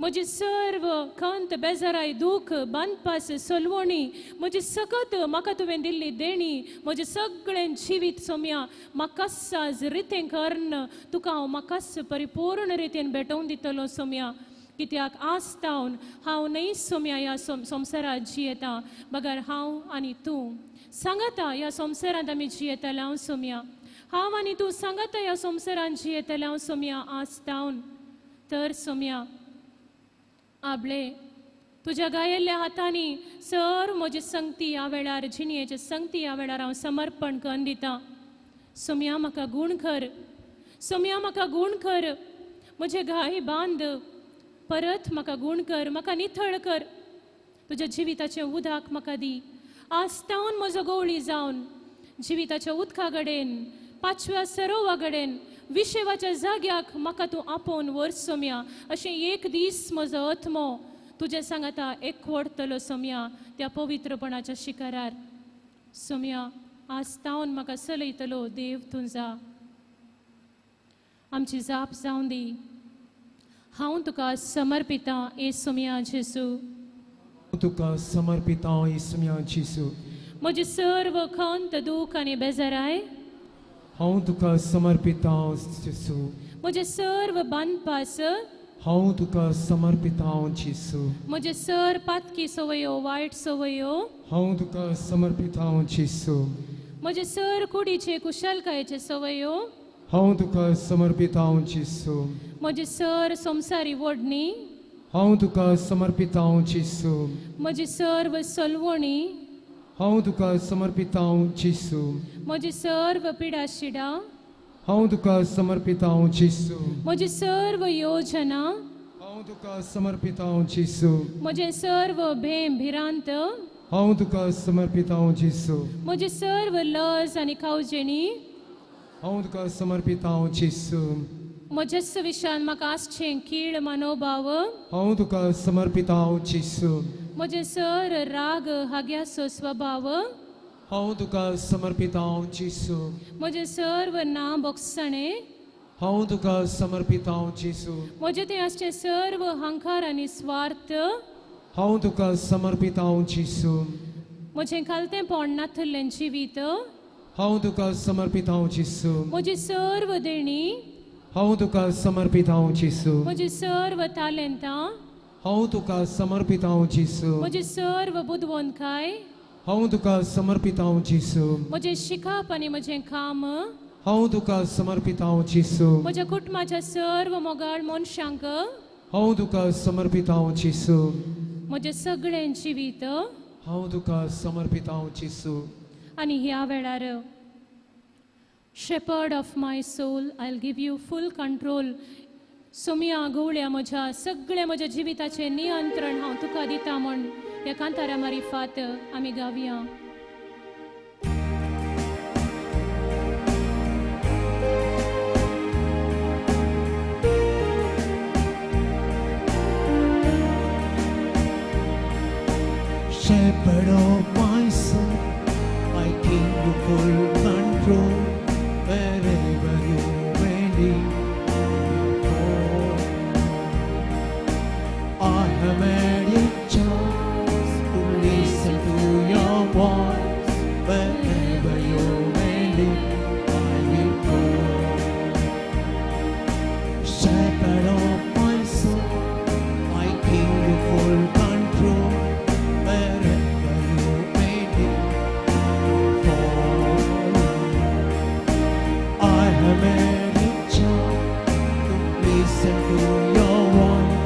म्हजी सर्व खंत बेजाराय दूख बांदपास सोलवणी म्हजी सकत म्हाका तुवें दिल्ली देणी म्हजें सगळें जिवीत सोम्या म्हाकाच आज रितें करून तुका हांव म्हाकाच परिपूर्ण रितीन भेटोवन दितलो सोम्या. कित्याक आज तावन हांव न्हय सोम्या ह्या संवसारांत जियेता, बगर हांव आनी तूं सांगाता ह्या संवसारांत आमी जियेतले हांव सोम्या. हांव आनी तूं सांगाता ह्या संवसारांत जियेतले हांव सोम्या आज तावन. तर सोम्या आबळे तुज्या गायिल्ल्या हातांनी सर्व म्हजी संगती ह्या वेळार जिणयेचे संगती ह्या वेळार हांव समर्पण करून दितां. सोम्या म्हाका गूण कर, सोम्या म्हाका गूण कर, म्हजे घाय बांद, परत म्हाका गूण कर, म्हाका निथळ कर, तुज्या जिविताचें उदक म्हाका दी. आज तावन म्हजो गोवळी जावन जिविताच्या उदका कडेन, पांचव्या सरोवा कडेन, विशेवाच्या जाग्याक म्हाका तूं आपोवन व्हर सोम्या. अशें एक दीस म्हजो आत्मो तुजें सांगाता एकवटतलो सोम्या त्या पवित्रपणाच्या शिखरार. सोम्या आज तावन म्हाका चलयतलो देव तूं जा. आमची जाप जावन दी. हांव तुका समर्पितां ए सोम्या जेजू. तुका समर्पितां ए सोम्या जेजू. म्हजी सर्व खंत दूख आनी बेजाराय हांव तुका समर्पितां जेजू. म्हजें सर्व बांदपास हांव तुका समर्पित हांव जेसू। म्हजे सर पातकी सवयो वायट सवयो हांव तुका समर्पित हांव जेसू। म्हजे सर कुडीचे कुशलकायेचे सवयो हांव तुका समर्पित हांव जेसू। म्हजे सर संवसारी वडणी हांव तुका समर्पित हांव जेसू। म्हजी सर्व सलवणी हांव तुका समर्पित हांव जेसू। म्हजी सर्व पिडाशिडा हांव तुका समर्पित हांव जेसू। म्हजी सर्व योजना हांव तुका समर्पित हांव जेसू। म्हजें सर्व भेम भिरांत हांव तुका समर्पित हांव जेसू। म्हजी सर्व लज आनी कावजेणी हांव तुका समर्पित हांव जेसू। म्हज्याच विशयान म्हाका आसचें कीळ मनोभाव हांव तुका समर्पित हांव जेसू। म्हजें सर राग हाग्याचो स्वभाव हांव तुका समर्पित हांव जेसू। म्हजें सर्व ना बोगसणें हांव तुका समर्पित हांव जेसू। म्हजें तें आसचें सर्व हंकार आनी स्वार्थ हांव तुका समर्पित हांव जेसू। म्हजें खालतेंपण नातल्लें जिवीत हांव तुका समर्पित हांव जेसू। म्हजी सर्व देणी हांव तुका समर्पित हांव जेसू। म्हजी सर्व तालेंतां हांव तुका समर्पित हांव जेसू। म्हजी सर्व बुदवंतकाय हांव तुका समर्पित हांव जेसू। म्हजें शिकप आनी म्हजें काम हांव तुका समर्पित हांव जेसू। म्हज्या कुटुंबाच्या सर्व मोगाळ मनशांक हांव तुका समर्पित हांव जेसू। म्हजें सगळें जिवीत हांव तुका समर्पित हांव जेसू। आनी ह्या वेळार Shepherd of my soul, I'll give you full control. Saumya गवळ्या म्हज्या सगळें म्हज्या जिविताचें नियंत्रण हांव तुका दिता म्हूण ह्या कांतारा मारिफात आमी गावया। Shepherd of my soul, I give you full control. Wherever you may lead, I have made a choice to listen to your voice. Wherever you may lead, I will go. Shepherd of my soul, I give you full control. Wherever you may lead, follow. I have made a choice to listen to your voice.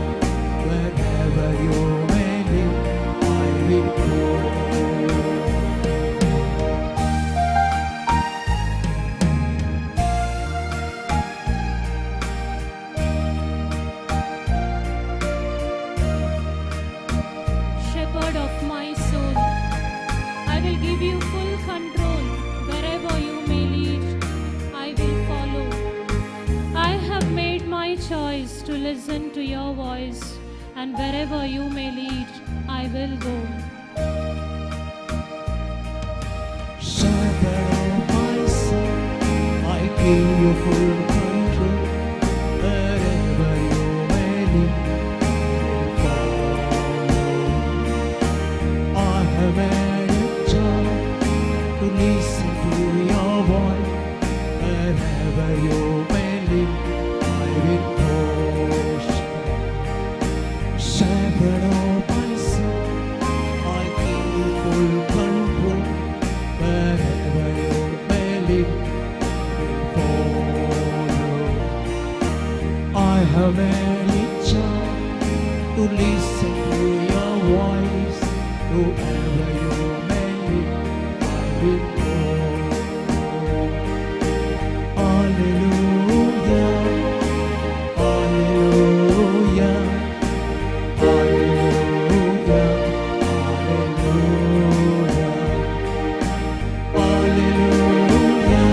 Wherever you may lead, I will go. Shepherd of my soul, I will give you full control. Wherever you may lead, I will follow. I have made my choice to listen to your voice, and wherever you may lead, I will go. Shepherd of my soul, I give you full control. Wherever you may lead, I will follow. I have made a choice to listen to your voice. Wherever you may lead, I will go. Shepherd of my soul, I give you full control. Wherever you may lead, I will follow. I have made a choice to listen to your voice. Wherever you may lead, I will go. Hallelujah, hallelujah, hallelujah, hallelujah. Hallelujah,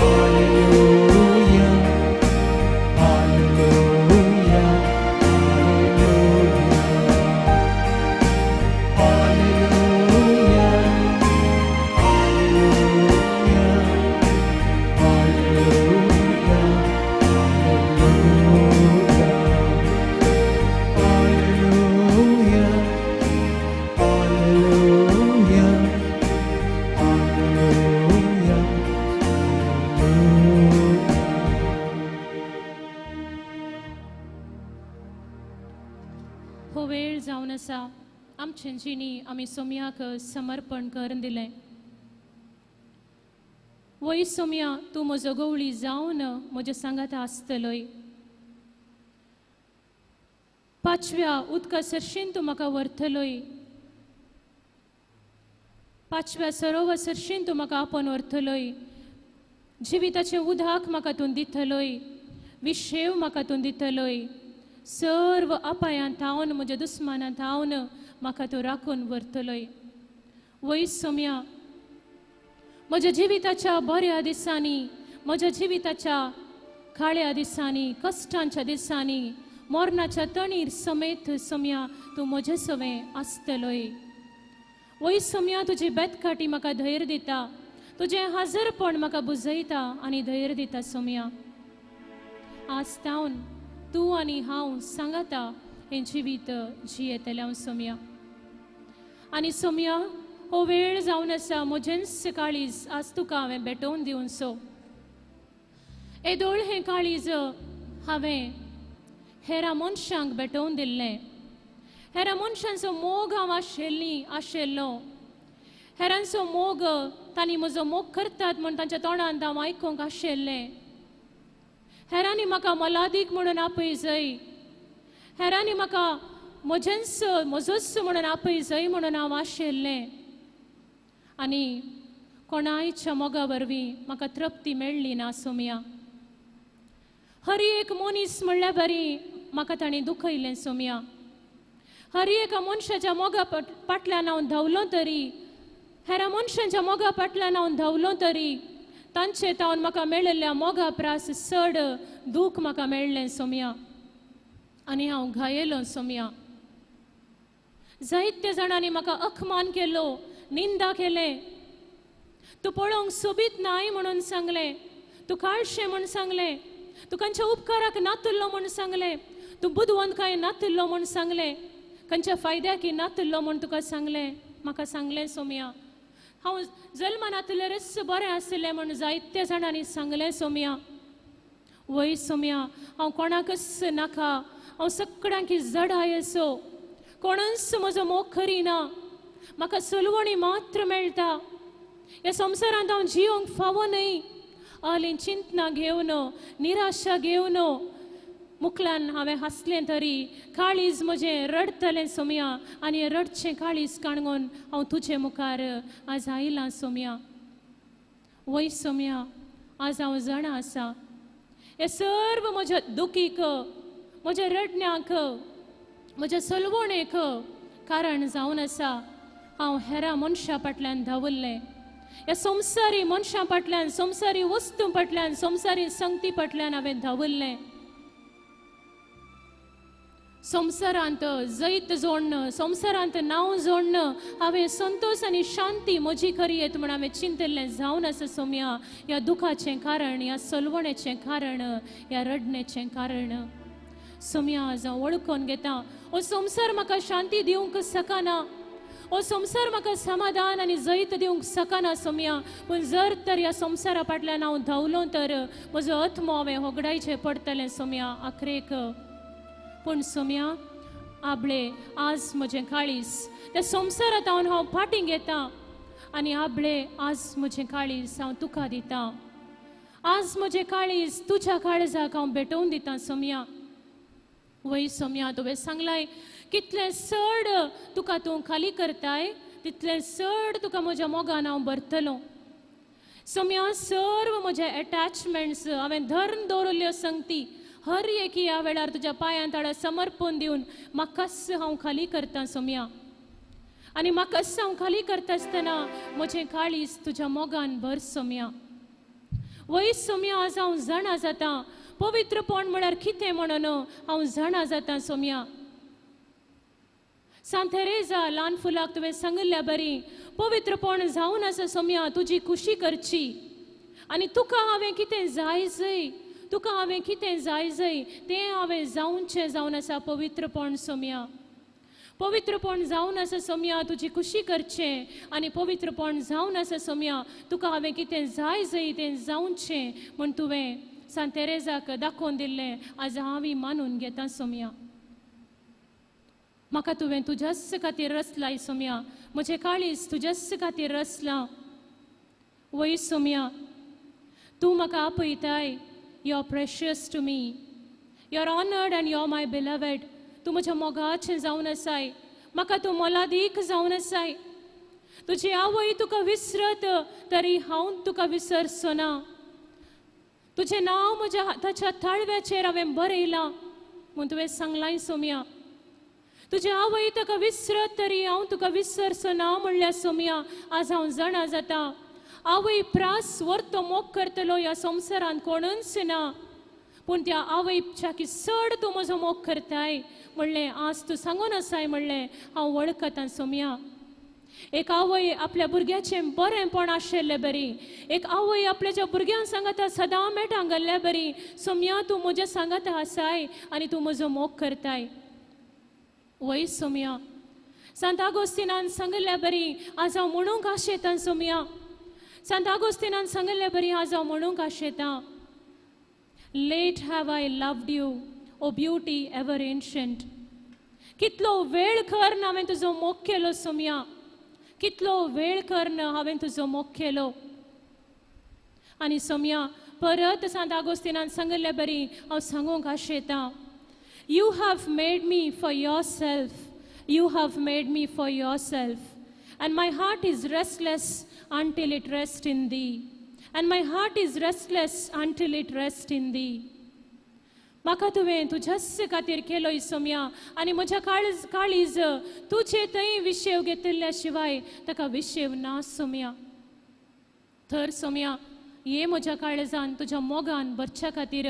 hallelujah, hallelujah, hallelujah. Hallelujah, हो वेळ जावन आसा आमचे जिणी आमी सोमयाक समर्पण करून दिलें. वय सोमया, तूं म्हजो गवळी जावन म्हज्या सांगाता आसतलोय. पांचव्या उदका सरशीन तूं म्हाका व्हरतलोय, पांचव्या सरोवर सरशीन तूं म्हाका आपोवन व्हरतलोय. जिविताचें उदक म्हाका तूं दितलोय, विशेव म्हाका तूं दितलोय. सर्व अपायां थावन म्हज्या दुस्मानां थावन म्हाका तूं राखून व्हरतलोय. वय सोमया, म्हज्या जिविताच्या बऱ्या दिसांनी, म्हज्या जिविताच्या काळ्या दिसांनी, कश्टांच्या दिसांनी, मरणाच्या तणीर समेत सोमया तूं म्हजे सवें आसतलोय. वय सोमया, तुजी बेतकाटी म्हाका धैर्य दिता, तुजें हाजरपण म्हाका बुजयता आनी धैर्य दिता सोमया. आज तावन तूं आनी हांव सांगाता हें जिवीत जियेतलें हांव सोमया. आनी सोमया, हो वेळ जावन आसा म्हजेंच काळीज आज तुका हांवें भेटोवन दिवचो. येदोळ हें काळीज हांवें हेरा मनशांक भेटोवन दिल्लें. हेरा मनशांचो मोग हांव आशिल्लो. हेरांचो मोग, तांणी म्हजो मोग करतात म्हूण तांच्या तोंडांत हांव आयकूंक आशिल्लें. हेरांनी म्हाका मोलादीक म्हणून आपय जाय, हेरांनी म्हाका म्हजेंच म्हजोच म्हणून आपय जाय म्हणून हांव आशिल्लें. आनी कोणायच्या मोगा वरवीं म्हाका तृप्ती मेळ्ळी ना सोमया. हर एक मनीस म्हणल्यार बरी म्हाका ताणें दुखयलें सोमया. हर एका मनशाच्या मोगा फाटल्यान हांव धांवलो तरी, हेरा मनशांच्या मोगा फाटल्यान हांव धांवलो तरी, तांचे तावन म्हाका मेळिल्ल्या मोगा प्रास चड दूख म्हाका मेळ्ळें सोमया. आनी हांव घायेलो सोमया. जायत्या जाणांनी म्हाका अखमान केलो, निंदा केलें. तूं पळोवंक सोबीत नाय म्हणून सांगलें, तूं काळशें म्हूण सांगलें, तूं खंयच्या उपकाराक नातुल्लो म्हूण सांगलें, तूं बुदवंत कांय नातुल्लो म्हूण सांगलें, खंयच्या फायद्याकी नातुल्लो म्हूण तुका सांगलें, म्हाका सांगलें सोमया. हांव जल्मा नातुल्यारच बरें आशिल्लें म्हूण जायत्या जाणांनी सांगलें सोमया. वय सोमया, हांव कोणाकच नाका, हांव सगळ्यांकी जडाय असो, कोणूच म्हजो मोग करिना, म्हाका सलवणी मात्र मेळटा. ह्या संवसारांत हांव जियोंक फावो न्हय. आली चिंतना घेवन, निराशा घेवन मुखल्यान हांवें हांसलें तरी काळीज म्हजें रडटलें सोमया. आनी रडचें काळीज काणगोन हांव तुजे मुखार आज आयलां सोमया. वय सोमया, आज हांव जाणा आसा हे सर्व म्हज्या दुखीक, म्हज्या रडण्याक, म्हज्या सलवणेक कारण जावन आसा हांव हेरा मनशां फाटल्यान धांवल्लें. ह्या संवसारी मनशां फाटल्यान, संवसारी वस्तूं फाटल्यान, संवसारी संगती फाटल्यान हांवें धांवल्लें. संवसारांत जैत जोडणं, संवसारांत नांव जोडणं, हांवें संतोश आनी शांती म्हजी खरी येत म्हूण हांवें चिंतिल्लें जावन आसा सोमया. ह्या दुखाचें कारण, ह्या सलवणेचें कारण, ह्या रडण्याचें कारण सोमया आज हांव वळखून घेता. हो संवसार म्हाका शांती दिवंक शकना, हो संवसार म्हाका समाधान आनी जैत दिवंक शकना सोमया. पूण जर तर ह्या संवसारा फाटल्यान हांव धांवलो तर म्हजो आत्मो हांवें होगडायचें पडटलें सोमया आखरेक. पूण सोमया आबळे आज म्हजें काळीज त्या संवसारांत हांव हांव फाटीं घेता आनी आबळे आज म्हजें काळीज हांव तुका दिता. आज म्हजें काळीज तुज्या काळजाक हांव भेटोवन दिता सोमया. वय सोमया, तुवें सांगलाय कितलें चड तुका तूं खाली करताय तितलें चड तुका म्हज्या मोगान हांव भरतलो. सोमया, सर्व म्हजे एटॅचमेंट्स हांवें धरून दवरिल्ल्यो संगती हर एक ह्या वेळार तुज्या पांयां ताळा समर्पण दिवन म्हाकाच हांव खाली करता सोमया. आनी म्हाकाच हांव खाली करता आसतना म्हजें काळीज तुज्या मोगान भर सोमया. वय सोमया, आज हांव जाणा जाता पवित्रपण म्हळ्यार कितें म्हणून हांव जाणा जाता सोमया. सांत तेरेजा ल्हान फुलाक तुवें सांगिल्ल्या बरी पवित्रपण जावन आसा सोमया तुजी खुशी करची आनी तुका हांवें कितें जाय जय, तुका हांवें कितें जाय जय तें हांवें जावचें जावन आसा पवित्रपण सोमया. पवित्रपण जावन आसा सोमया तुजी खुशी करचें आनी पवित्रपण जावन आसा सोमया तुका हांवें कितें जाय जय तें जावचें म्हूण तुवें सांत तेरेजाक दाखोवन दिल्लें आज हांव मानून घेता सोमया. म्हाका तुवें तुज्याच खातीर रचलाय सोम्या, म्हजें काळीज तुज्याच खातीर रचलां. वय सोम्या, तूं म्हाका आपयताय, you are precious to me, you are honoured and you are my beloved. तूं म्हज्या मोगाचें जावन आसाय, म्हाका तूं मोलादीक जावन आसाय. तुजी आवय तुका विसरत तरी हांव तुका विसरचो ना. तुजें नांव म्हज्या हाताच्या ताळव्याचेर हांवें बरयलां म्हूण तुवें सांगलांय सोम्या. तुजी आवय तुका विसरत तरी हांव तुका विसरचो ना म्हणल्यार सोम्या, आज हांव जाणा जाता. आवय प्रास वरतो मोग करतलो ह्या संवसारांत कोणूच ना, पूण त्या आवयच्या की चड तूं म्हजो मोग करताय म्हणलें आज तूं सांगून आसाय म्हणलें हांव वळखतां सोम्या. एक आवय आपल्या भुरग्याचें बरेंपण आशिल्लें बरी, एक आवय आपल्याच्या भुरग्यांक सांगता सदां मेटां गेल्ल्या बरी, सोम्या तूं म्हज्या सांगता आसाय आनी तूं म्हजो मोग करताय. वय सोम्या, सांत आगोस्तिनान सांगिल्ल्या बरी आज हांव म्हणूंक आशेतां सोम्या. सांत आगोस्तिनान सांगिल्ल्या बरी आज हांव म्हणूंक आशेतां, late have I loved you O beauty ever ancient. कितलो वेळ करून हांवें तुजो मोग केलो सोम्या, कितलो वेळ करून हांवें तुजो मोग केलो. आनी सोम्या परत सांत आगोस्तिनान सांगिल्ले बरी हांव सांगूंक आशेतां, you have made me for yourself, you have made me for yourself, and my heart is restless until it rest in thee, and my heart is restless until it rest in thee. म्हाका तुवें तुज्याच खातीर केलोय सोम्या, आनी म्हज्या काळीज काळीज तुजे थंय विशेव घेतिल्ल्या शिवाय ताका विशेव ना सोम्या. तर सोम्या ये म्हज्या काळजान तुज्या मोगान भरच्या खातीर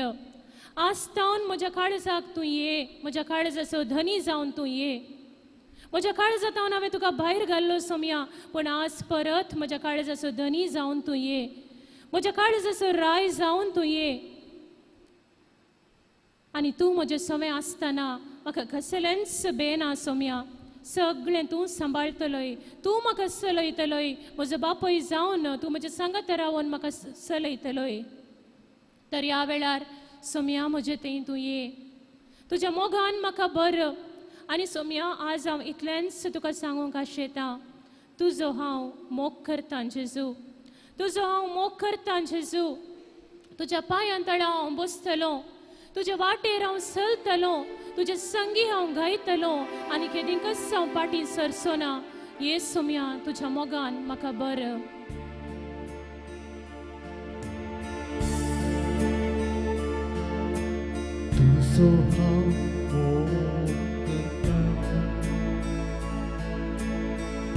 आज तावन म्हज्या काळजाक तूं ये, म्हज्या काळजाचो धनी जावन तूं ये. म्हज्या काळजा तावन हांवें तुका भायर घाल्लो सोम्या, पूण आज परत म्हज्या काळजाचो धनी जावन तूं ये, म्हज्या काळजाचो राय जावन तूं ये. आनी तूं म्हजें सवें आसतना म्हाका कसलेंच बेना सोम्या, सगळें तूं सांबाळटलोय, तूं म्हाका चलयतलोय, म्हजो बापूय जावन तूं म्हज्या सांगात रावन म्हाका चलयतलोय. तर ह्या वेळार सोम्या म्हजे थंय तूं ये, तुज्या मोगान म्हाका बर. आनी सोम्या आज हांव इतलेंच तुका सांगूंक आशेतां, तुजो हांव मोग करतां जेजू, तुजो हांव मोग करतां जेजू. तुज्या पांयां तळा हांव बसतलो, तुज्या वाटेर हांव चलतलो, तुजे संगी हांव गायतलो आनी केदींकच हांव फाटीं सरचो ना. ये सोम्या तुज्या मोगान म्हाका बर. तुजो हांव मोग करतां,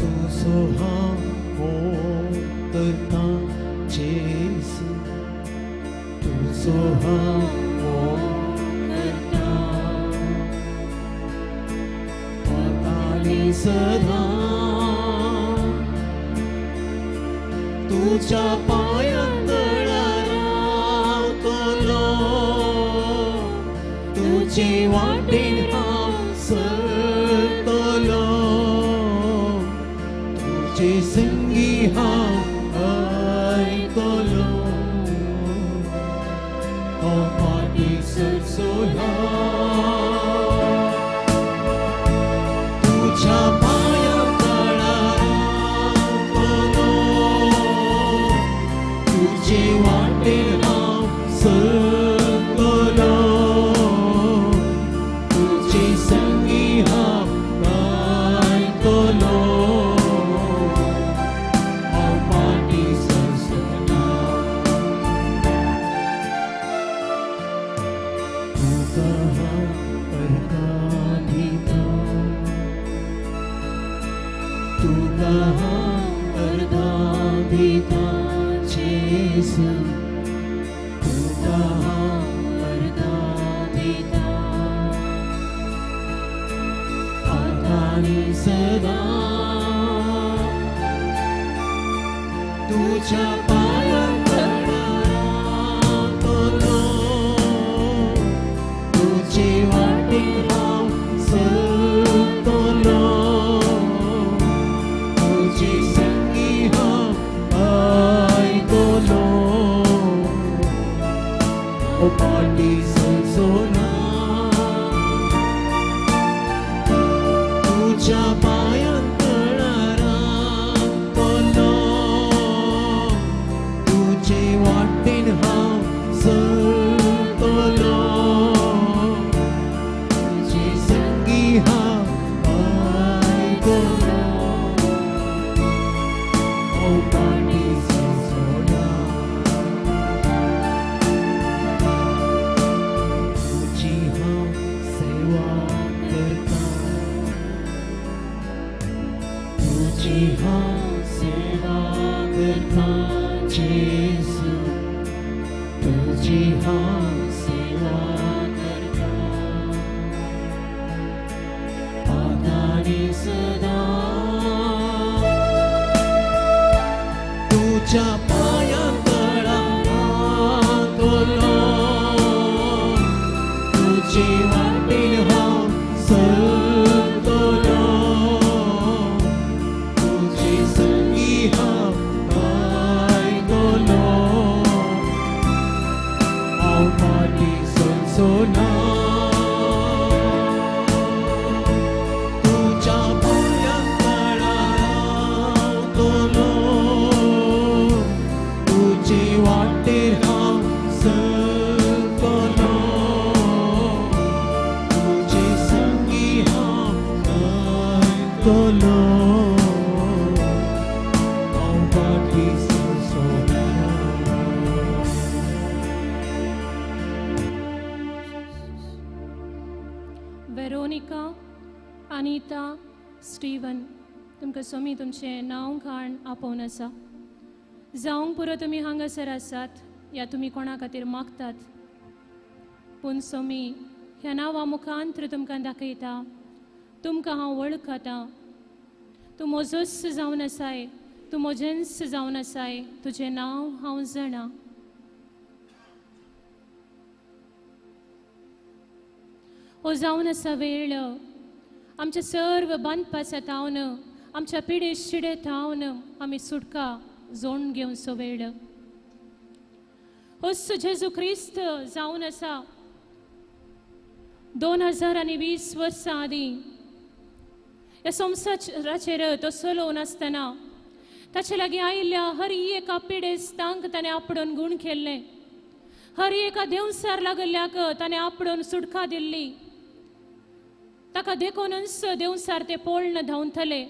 तुजो हांव मोग करतां जेजू, तुजो हांव मोग करतां आतां सदां तुज्या पांयां तळा रावतलो, तुजे वाटेन हांव चलतलो, तुजे संगी हांव आयकलो, हांव फाटीं सरचो ना. तुज्या पांयां तळा रावतलो, तुजे वाटेन हांव चलतलो, तुजे संगी हांव गायतलो, हांव फाटीं सरचो ना. तुका हांव अर्घां दितां, तुका हांव अर्घां दितां जेजू, तुका हांव अर्घां दितां आतां आनी सदां तुज्या पांयां तळा रावतलो, तुजे वाटेन हांव चलतलो, तुजे संगी हांव आयकतलो, हांव फाटीं सरचो ना. तुज्या पांयां तळा रावतलो, तुजे वाटेन हांव चलतलो, तुजे संगी हांव पायतलो, हांव फाटीं सरचोना. तुजी हांव सेवा करता, तुजी हांव सेवा करता जेजू, तुजी हांव सेवा करता, आतां आनी सदां. तुज्या पांयां तळा रावतलो, तुजे वाटेन हांव चलतलो, तुजे संगी हांव पायतलो, हांव फाटीं सरचोना. तुज्या पांयां तळा रावतलो, तुजे वाटेर हांव चलतलो, तुजे संगी हांव पायतलो, हांव फाटीं सरचोना. वेरोनिका, अनिता, स्टीवन, तुमकां सोमी तुमचें नांव घाण आपोवन आसा. जावंक पुरो तुमी हांगासर आसात या तुमी कोणा खातीर मागतात, पूण सोमी ह्या नांवा मुखांत्र तुमकां दाखयता, तुमकां हांव वळखतां. तूं म्हजोच जावन आसाय, तूं म्हजेंच जावन आसाय, तुजें नांव हांव जाणा. हो जावन आसा वेळ आमच्या सर्व बांदपासा थावन, आमच्या पिडे शिडे थावन आमी सुटका जोड घेवचो वेळ. होच जेजू क्रिस्त जावन आसा 2020 वर्सां आदीं ह्या संवसाराचेर तो चलोवन आसतना ताचे लागीं आयिल्ल्या हर एका पिडेस्तांक ताणें आपडून गूण केल्लें, हर एका देंवसार लागल्ल्याक ताणें आपडून सुटका दिल्ली. ताका देखूनच देंवसार ते पोळण धांवतले.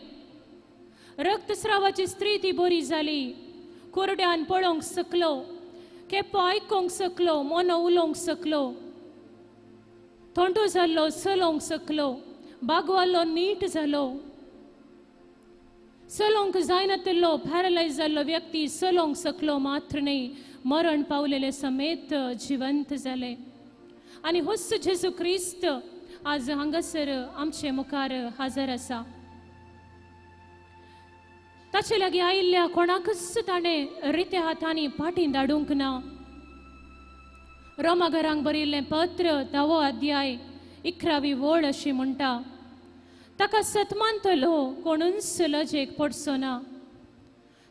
रक्तस्रावाची स्त्री ती बरी जाली, कोरड्यान पळोवंक शकलो, केप्पो आयकोंक शकलो, मोनो उलोवंक शकलो, थोंटो जाल्लो चलोवंक शकलो, बागवाल्लो नीट जालो, चलोवंक जायनातिल्लो पॅरलायज जाल्लो व्यक्ती चलोवंक शकलो मात्र न्हय, मरण पावलेले समेत जिवंत जाले. आनी होच जेजू क्रिस्त आज हांगासर आमचे मुखार हाजर आसा. ताचे लागीं आयिल्ल्या कोणाकच ताणें रित्या हातांनी फाटीं धाडूंक ना. रोमाघरांक बरयिल्लें पत्र 10वो अध्याय 11वी वळ अशी म्हणटा, ताका सतमानतलो कोणूच लजेक पडचो ना,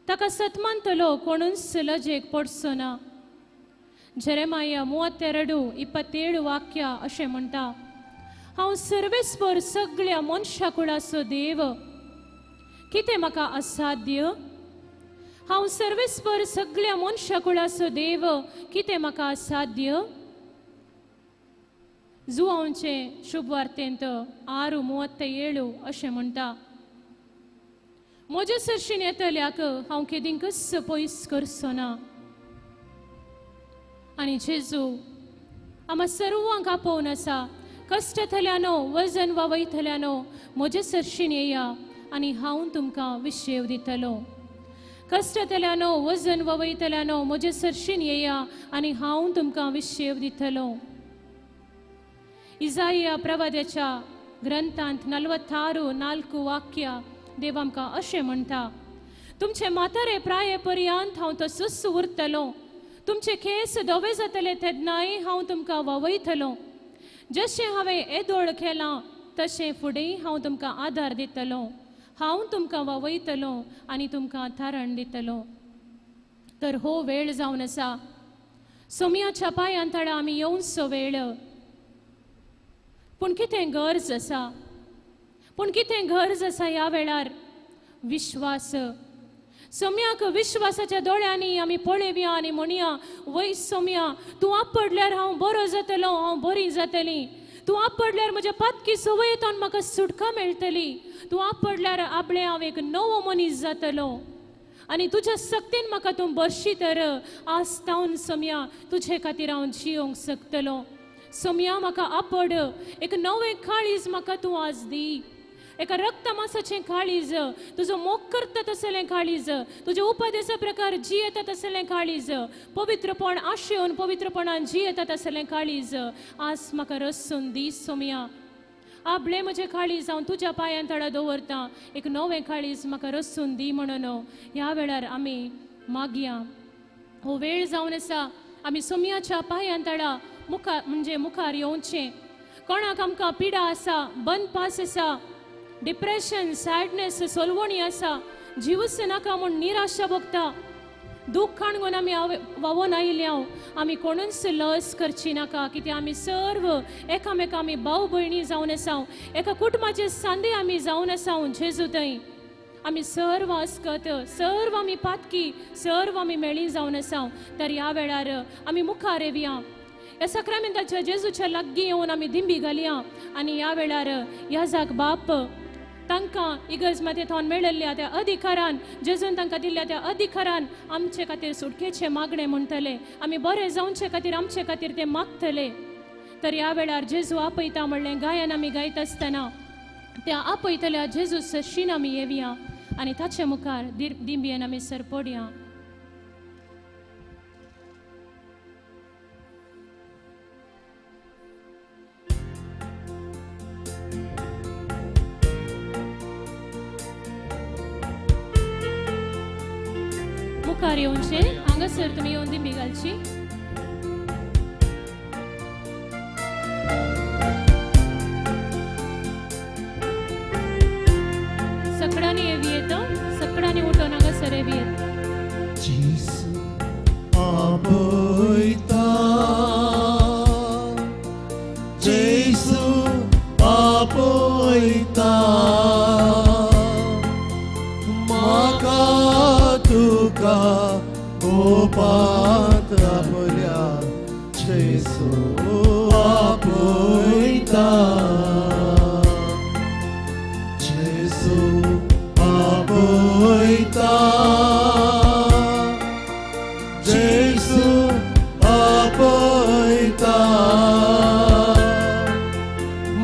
ताका सतमानतलो कोणूच लजेक पडचो ना. जेरेमाया 32:27 वाक्य अशें म्हणटा, हांव सर्वेस्पर सगळ्या मनशा कुळाचो देव, कितें म्हाका असाध्य? हांव सर्वेस्पर सगळ्या मनशा कुळाचो देव, कितें म्हाका असाध्य? जुवांचे शुभवार्तेंत 6:37 अशें म्हणटा, म्हजे सरशीन येतल्याक हांव केदींकच पयस करचो ना. आनी जेजू आमा सर्वांक आपोवन आसा, कश्टतल्यानो वजन वावयतल्यानो म्हजे सरशीन येया आनी हांव तुमकां विशेव दितलो. कश्टतल्यानो वजन वावयतल्यानो म्हजे सरशीन येया आनी हांव तुमकां विशेव दितलो. इजाया प्रवाद्याच्या ग्रंथांत 46:4 वाक्य देव आमकां अशें म्हणटा, तुमचे म्हातारे प्राये पर्यंत हांव तसोच उरतलो, तुमचे केंस धवे जातले तेन्नाय हांव तुमकां वावयतलो. जशें हांवें येदोळ केलां तशें फुडें हांव तुमकां आदार दितलो, हांव तुमकां वावयतलो आनी तुमकां थारण दितलो. तर हो वेळ जावन आसा सोमयाच्या पांयां तळा आमी येवचो वेळ. पूण कितें गरज आसा? पूण कितें गरज आसा ह्या वेळार? विश्वास. सोम्याक विश्वासाच्या दोळ्यांनी आमी पळोवया आनी म्हणया, वय सोम्या, तूं आपडल्यार हांव बरो जातलो, हांव बरी जातली. तूं आपडल्यार म्हज्या पातकी संवयेंतल्यान म्हाका सुटका मेळटली. तूं आपडल्यार आपले हांव एक नवो मनीस जातलो आनी तुज्या सक्तीन म्हाका तूं बरशी तर आज तावन सोम्या तुजे खातीर हांव जियोंक शकतलो. सोम्या म्हाका आपड, एक नवें काळीज म्हाका तूं आज दी, एका रक्तमासाचें काळीज, तुजो मोग करता तसलें काळीज, तुज्या उपदेसा प्रकार जियेता तसलें काळीज, पवित्रपण आशेवन पवित्रपणान जियेता तसलें काळीज आज म्हाका रसून दी सोम्या. आपले म्हजें काळीज हांव तुज्या पांयां तळा दवरता, एक नवें काळीज म्हाका रसून दी म्हणून ह्या वेळार आमी मागया. हो वेळ जावन आसा आमी सोम्याच्या पांयां तळा मुखार म्हणजे मुखार येवचें. कोणाक आमकां पिडा आसा, बंदपास आसा, डिप्रेशन, सॅडनेस, सोलवणी आसा, जिवूच नाका म्हूण निराशा भोगता, दूख काणगून आमी वावोन आयिल्ले, आमी कोणूच लस करची नाका. कित्याक आमी सर्व एकामेका आमी भाव भयणी जावन आसा, एका कुटुंबाचे सांदे आमी जावन आसा. जेजू थंय आमी सर्व आसकत, सर्व आमी पातकी, सर्व आमी मेळी जावन आसा. तर ह्या वेळार आमी मुखार येवया, ह्या सक्रामेंताच्या जेजूच्या लागीं येवन आमी दिंबी घालया आनी ह्या वेळार ह्या बाप तांकां इगर्ज माते थोन मेळिल्ल्या त्या अधिकारान, जेजून तांकां दिल्ल्या त्या अधिकारान आमचे खातीर सुटकेचे मागणे म्हणटले, आमी बरे जावचे खातीर आमचे खातीर ते मागतले. तर ह्या वेळार जेजू आपयता म्हणलें गायन आमी गायत आसतना त्या आपयतल्या जेजू सरशीन आमी येवया आनी ताचे मुखार दिंबयेन आमी सरपडया. मुखार येवचें, हांगासर तुमी येवन दिंबी घालची. सगळ्यांनी येवी येत, सगळ्यांनी उठून हांगासर येवी येत. जेजू आपयता, जेजू आपयता, म्हाका तुका गोपांत आपल्या, जेजू आपयता, जेजू आपयता, जेजू आपयता,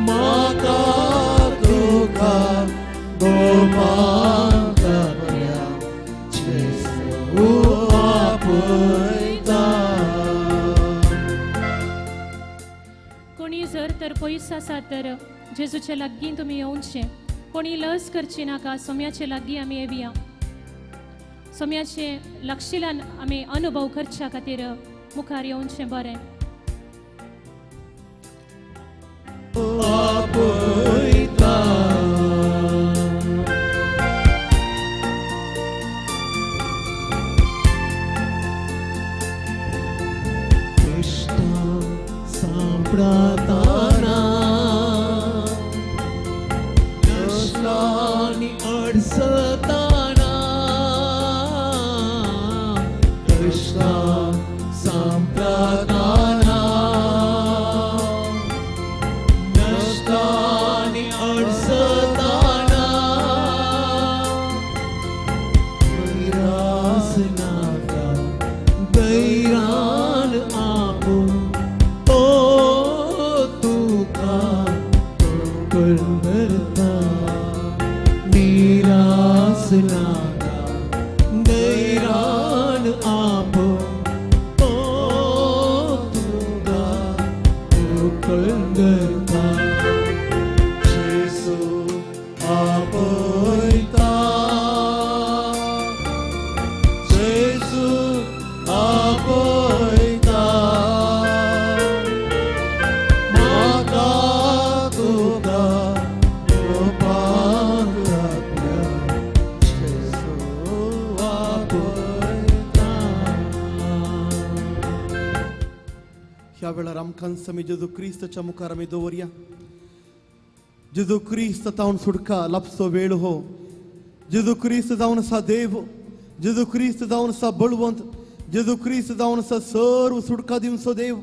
म्हाका तुका गोपांत आपल्या, जेजू आपयता. कोणी जर तर पयस आसा तर जेजूच्या लागीं तुमी येवचें. कोणी लस करची नाका, सोम्याचे लागीं आमी येवया. सोम्याचे लागशिल्यान आमी अनुभव करच्या खातीर मुखार येवचें बरें. आपयता, कृष्णा सांपडताना, कष्टांनी अडचताना, कृष्णा सांपडताना, नष्टांनी अडचताना, निरास नाका दैरान आपूण तो तुका करता, निरास नाका दैरान आपूण तो तुका करता, जेजू आपयता, जेजू आपयता, म्हाका तुका गोपांत आपल्या, जेजू आपयता. ह्या वेळार आमकां समी जेजू क्रिस्ताच्या मुखार आमी दवरया. जेजू क्रिस्त तावन सुटका लाबचो वेळ हो. जेजू क्रिस्त जावन आसा देव, जेजू क्रिस्त जावन आसा बळवंत, जेजू क्रिस्त जावन आसा सर्व सुटका दिवचो देव.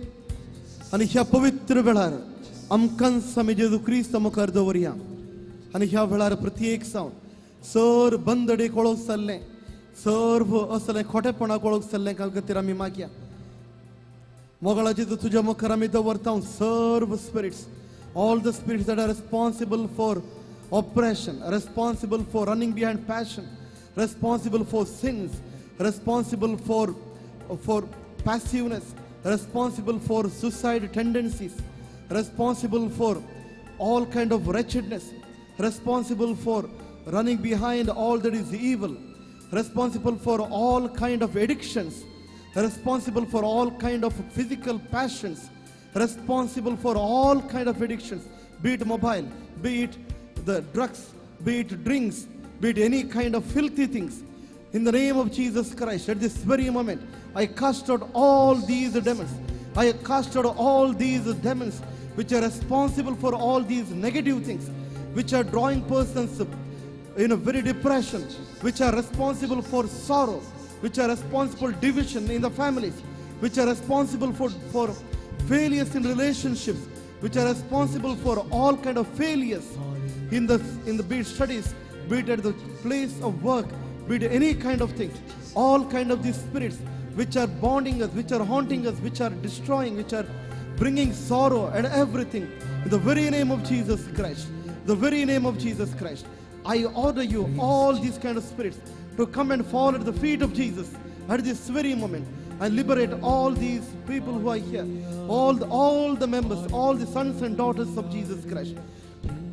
आनी ह्या पवित्र वेळार आमकांच आमी जेजू क्रिस्त मुखार दवरया. आनी ह्या वेळार प्रत्येक जावन सर बंदडेक वळख जाल्लें, सर्व असलें खोटेपणाक वळख जाल्लें खातीर आमी मागया. मोगाळा जेजू तुज्या मुखार आमी दवरता सर्व spirits, all the spirits that are responsible for oppression, responsible for running behind passion, responsible for sins, responsible for passiveness, responsible for suicide tendencies, responsible for all kind of wretchedness, responsible for running behind all that is evil, responsible for all kind of addictions, responsible for all kind of physical passions, responsible for all kind of addictions, be it mobile, be it the drugs, be it drinks, be it any kind of filthy things. In the name of Jesus Christ, at this very moment, I cast out all these demons. I cast out all these demons which are responsible for all these negative things, which are drawing persons in a very depression, which are responsible for sorrow, which are responsible for division in the families, which are responsible for failures in relationships, which are responsible for all kind of failures in the be it studies, be it at the place of work, be it any kind of things, all kind of these spirits which are bonding us, which are haunting us, which are destroying, which are bringing sorrow and everything. In the very name of Jesus Christ, the very name of Jesus Christ, I order you, all these kind of spirits, to come and fall at the feet of Jesus at this very moment and liberate all these people who are here, all the members, all the sons and daughters of Jesus Christ,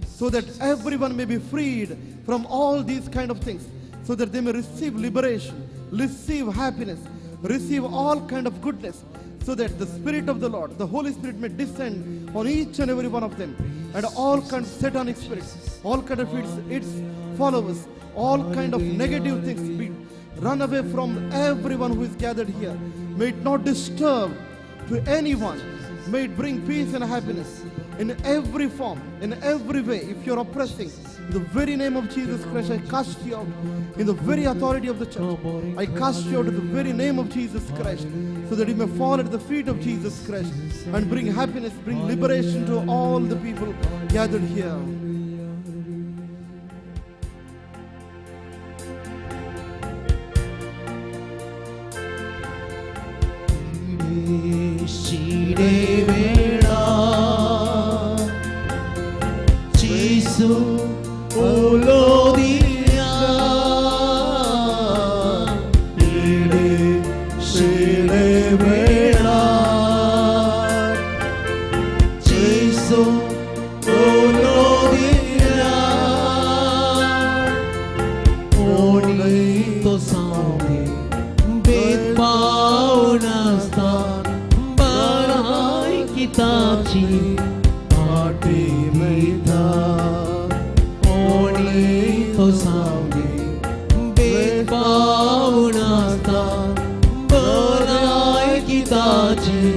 so that everyone may be freed from all these kind of things, so that they may receive liberation, receive happiness, receive all kind of goodness, so that the Spirit of the Lord, the Holy Spirit, may descend on each and every one of them, and all kind of satanic spirits, all kind of its followers, all kind of negative things be run away from everyone who is gathered here. May it not disturb to anyone. May it bring peace and happiness in every form, in every way. If you're oppressing, in the very name of Jesus Christ, I cast you out. In the very authority of the church, I cast you out in the very name of Jesus Christ, so that you may fall at the feet of Jesus Christ and bring happiness, bring liberation to all the people gathered here. शिडे वेळा जेसू उलो दिया, शिडे शिडे वेळा जेसू उलो दिया, कोणी तो सांगे भेदभाव नासता, बराय किताची पाटी मेळटा. कोणी तो सांगे भेदभाव नासता, बराय किताची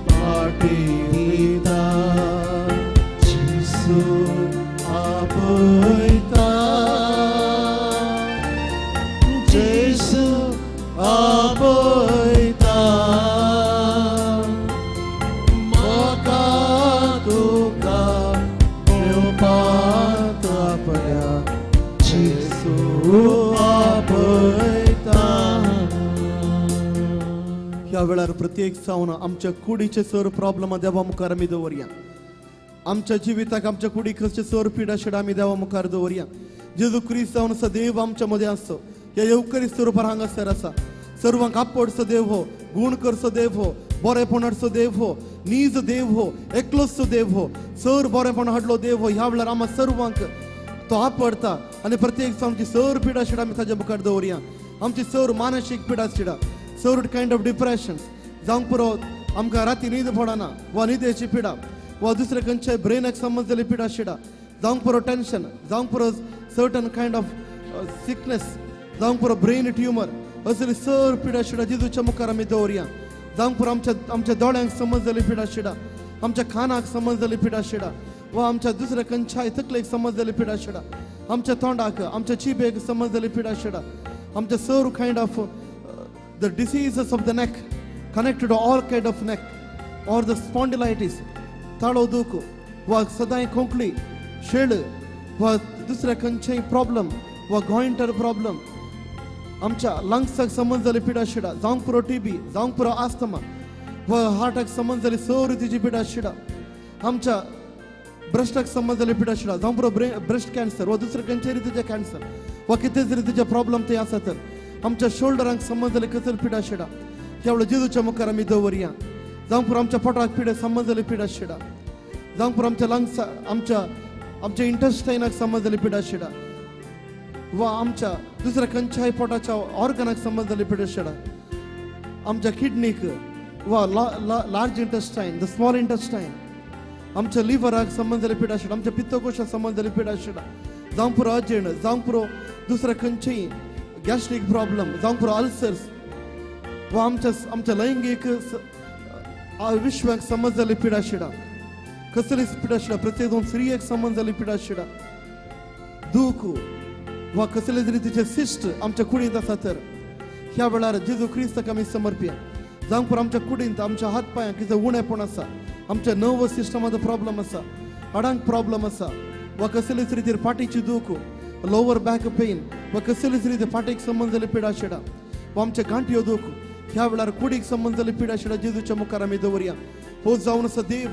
पाटी दिता. जेसू आपयता, जेसू आपयता, म्हाका तुका मेवपाक आपल्या जेसू आपयता. ह्या वेळार प्रत्येक जावन आमच्या कुडीचे सर प्रॉब्लम देवा मुखार आमी दवरया. आमच्या जिविताक, आमच्या कुडीक खंयचे सर पिडा शिडा आमी देवा मुखार दवरया. जेजू क्रिस्त जावन आसा देव आमच्या मदें आसचो, ह्या येवकरी स्वरुपार हांगासर आसा. सर्वांक आपोडचो देव हो, गूण करचो देव हो, बरेपण हाडचो देव हो, नीज देव हो, एकलोचो देव हो, सर बरेपण हाडलो देव हो. ह्या वेळार आमकां सर्वांक तो आपडता आनी प्रत्येक आमची सर पिडा शिडा आमी ताज्या मुखार दवरया. आमची सर मानसीक पिडा Shida, sir kind of depressions जावंक पुरो, आमकां राती न्हीद पडना वा न्हिदेची पिडा वा दुसरे खंयच्याय ब्रेनाक समज जाल्ली पिडा शिडा जावंक पुरो, टेन्शन जावंक पुरो, सर्टन कायंड ऑफ सिकनेस जावंक पुरो, ब्रेन ट्युमर असली सर पिडा शिडा जेजूच्या मुखार आमी दवरया. जावंक पुरो आमच्या आमच्या दोळ्यांक समज जाल्ली पिडा शिडा, आमच्या कानाक समज जाल्ली पिडा शिडा, वा आमच्या दुसऱ्या खंयच्याय तकलेक समज जाल्ली पिडा शिडा, आमच्या तोंडाक, आमच्या चिबेक समज जाल्ली पिडा शिडा, आमच्या सर्व kind of the diseases of the neck connected all kind of neck or the spondylitis, ताळो दूख वा सदांय खोंकली, शेळ वा दुसऱ्या खंयच्याय प्रॉब्लम वा गॉयंटर प्रॉब्लम, आमच्या लंग्साक समज जाल्ली पिडा शिडा, जावंक पुरो टीबी, जावंक पुरो आस्थमा वा हार्टाक समज जाल्ली सर्व रितीची पिडा शिडा, आमच्या ब्रेस्टाक समज जाल्ली पिडा शिडा, जावंक पुरो ब्रेस्ट कॅन्सर वा दुसऱ्या खंयच्याय रितीचे कॅन्सर वा कितेंच रितीचे प्रॉब्लम ते आसा तर आमच्या शोल्डरांक समज जाल्ली कसली पिडा शिडा ह्या वेळार जेजूच्या मुखार आमी दवरया. जावंक पुरो आमच्या पोटाक पिडा समज जाल्ली पिडा शिडा, जावंक पुरो आमच्या लंग्सा, आमच्या आमच्या इंटेस्टायनाक समज जाल्ली पिडा शिडा वा आमच्या दुसऱ्या खंयच्याय पोटाच्या ऑर्गनाक समज जाल्ली पिडा शिडा, आमच्या किडनीक वा large intestine, the small intestine, आमच्या लिव्हराक समज जाल्ली पिडा शिडा, आमच्या पित्तकोशाक समज जाल्ली पिडा शिडा, जावंक पुरो अजीर्ण, जावंक पुरो दुसऱ्या खंयचेय गॅस्ट्रीक प्रॉब्लम, जावंक पुरो अल्सर्स वा आमच्या आमच्या लैंगीक विश्वाक समज जाल्ली पिडा शिडा, कसलीच पिडा शिडा, प्रत्येक दोन स्त्रियेक समज जाल्ली पिडा शिडा, दूख वा कसलेच रितीचे सिस्ट आमच्या कुडींत आसा तर ह्या वेळार जेजू क्रिस्ताक आमी समर्पया. जावंक पुरो आमच्या कुडींत, आमच्या हात पांयांक कितें उणेपण आसा, आमच्या नर्वस सिस्टमाचो प्रॉब्लम आसा, हाडांक प्रॉब्लम आसा वा कसलेच रितीर फाटीची दूख, लोवर बॅक पेन वा कसलेच रितीर फाटीक संबंद जाल्ली पिडा शिडा वा आमच्या गांठयो दूख ह्या वेळार कुडीक संबंद जाल्ली पिडा शिडा जेजूच्या मुखार आमी दवरया. हो जावन आसा देव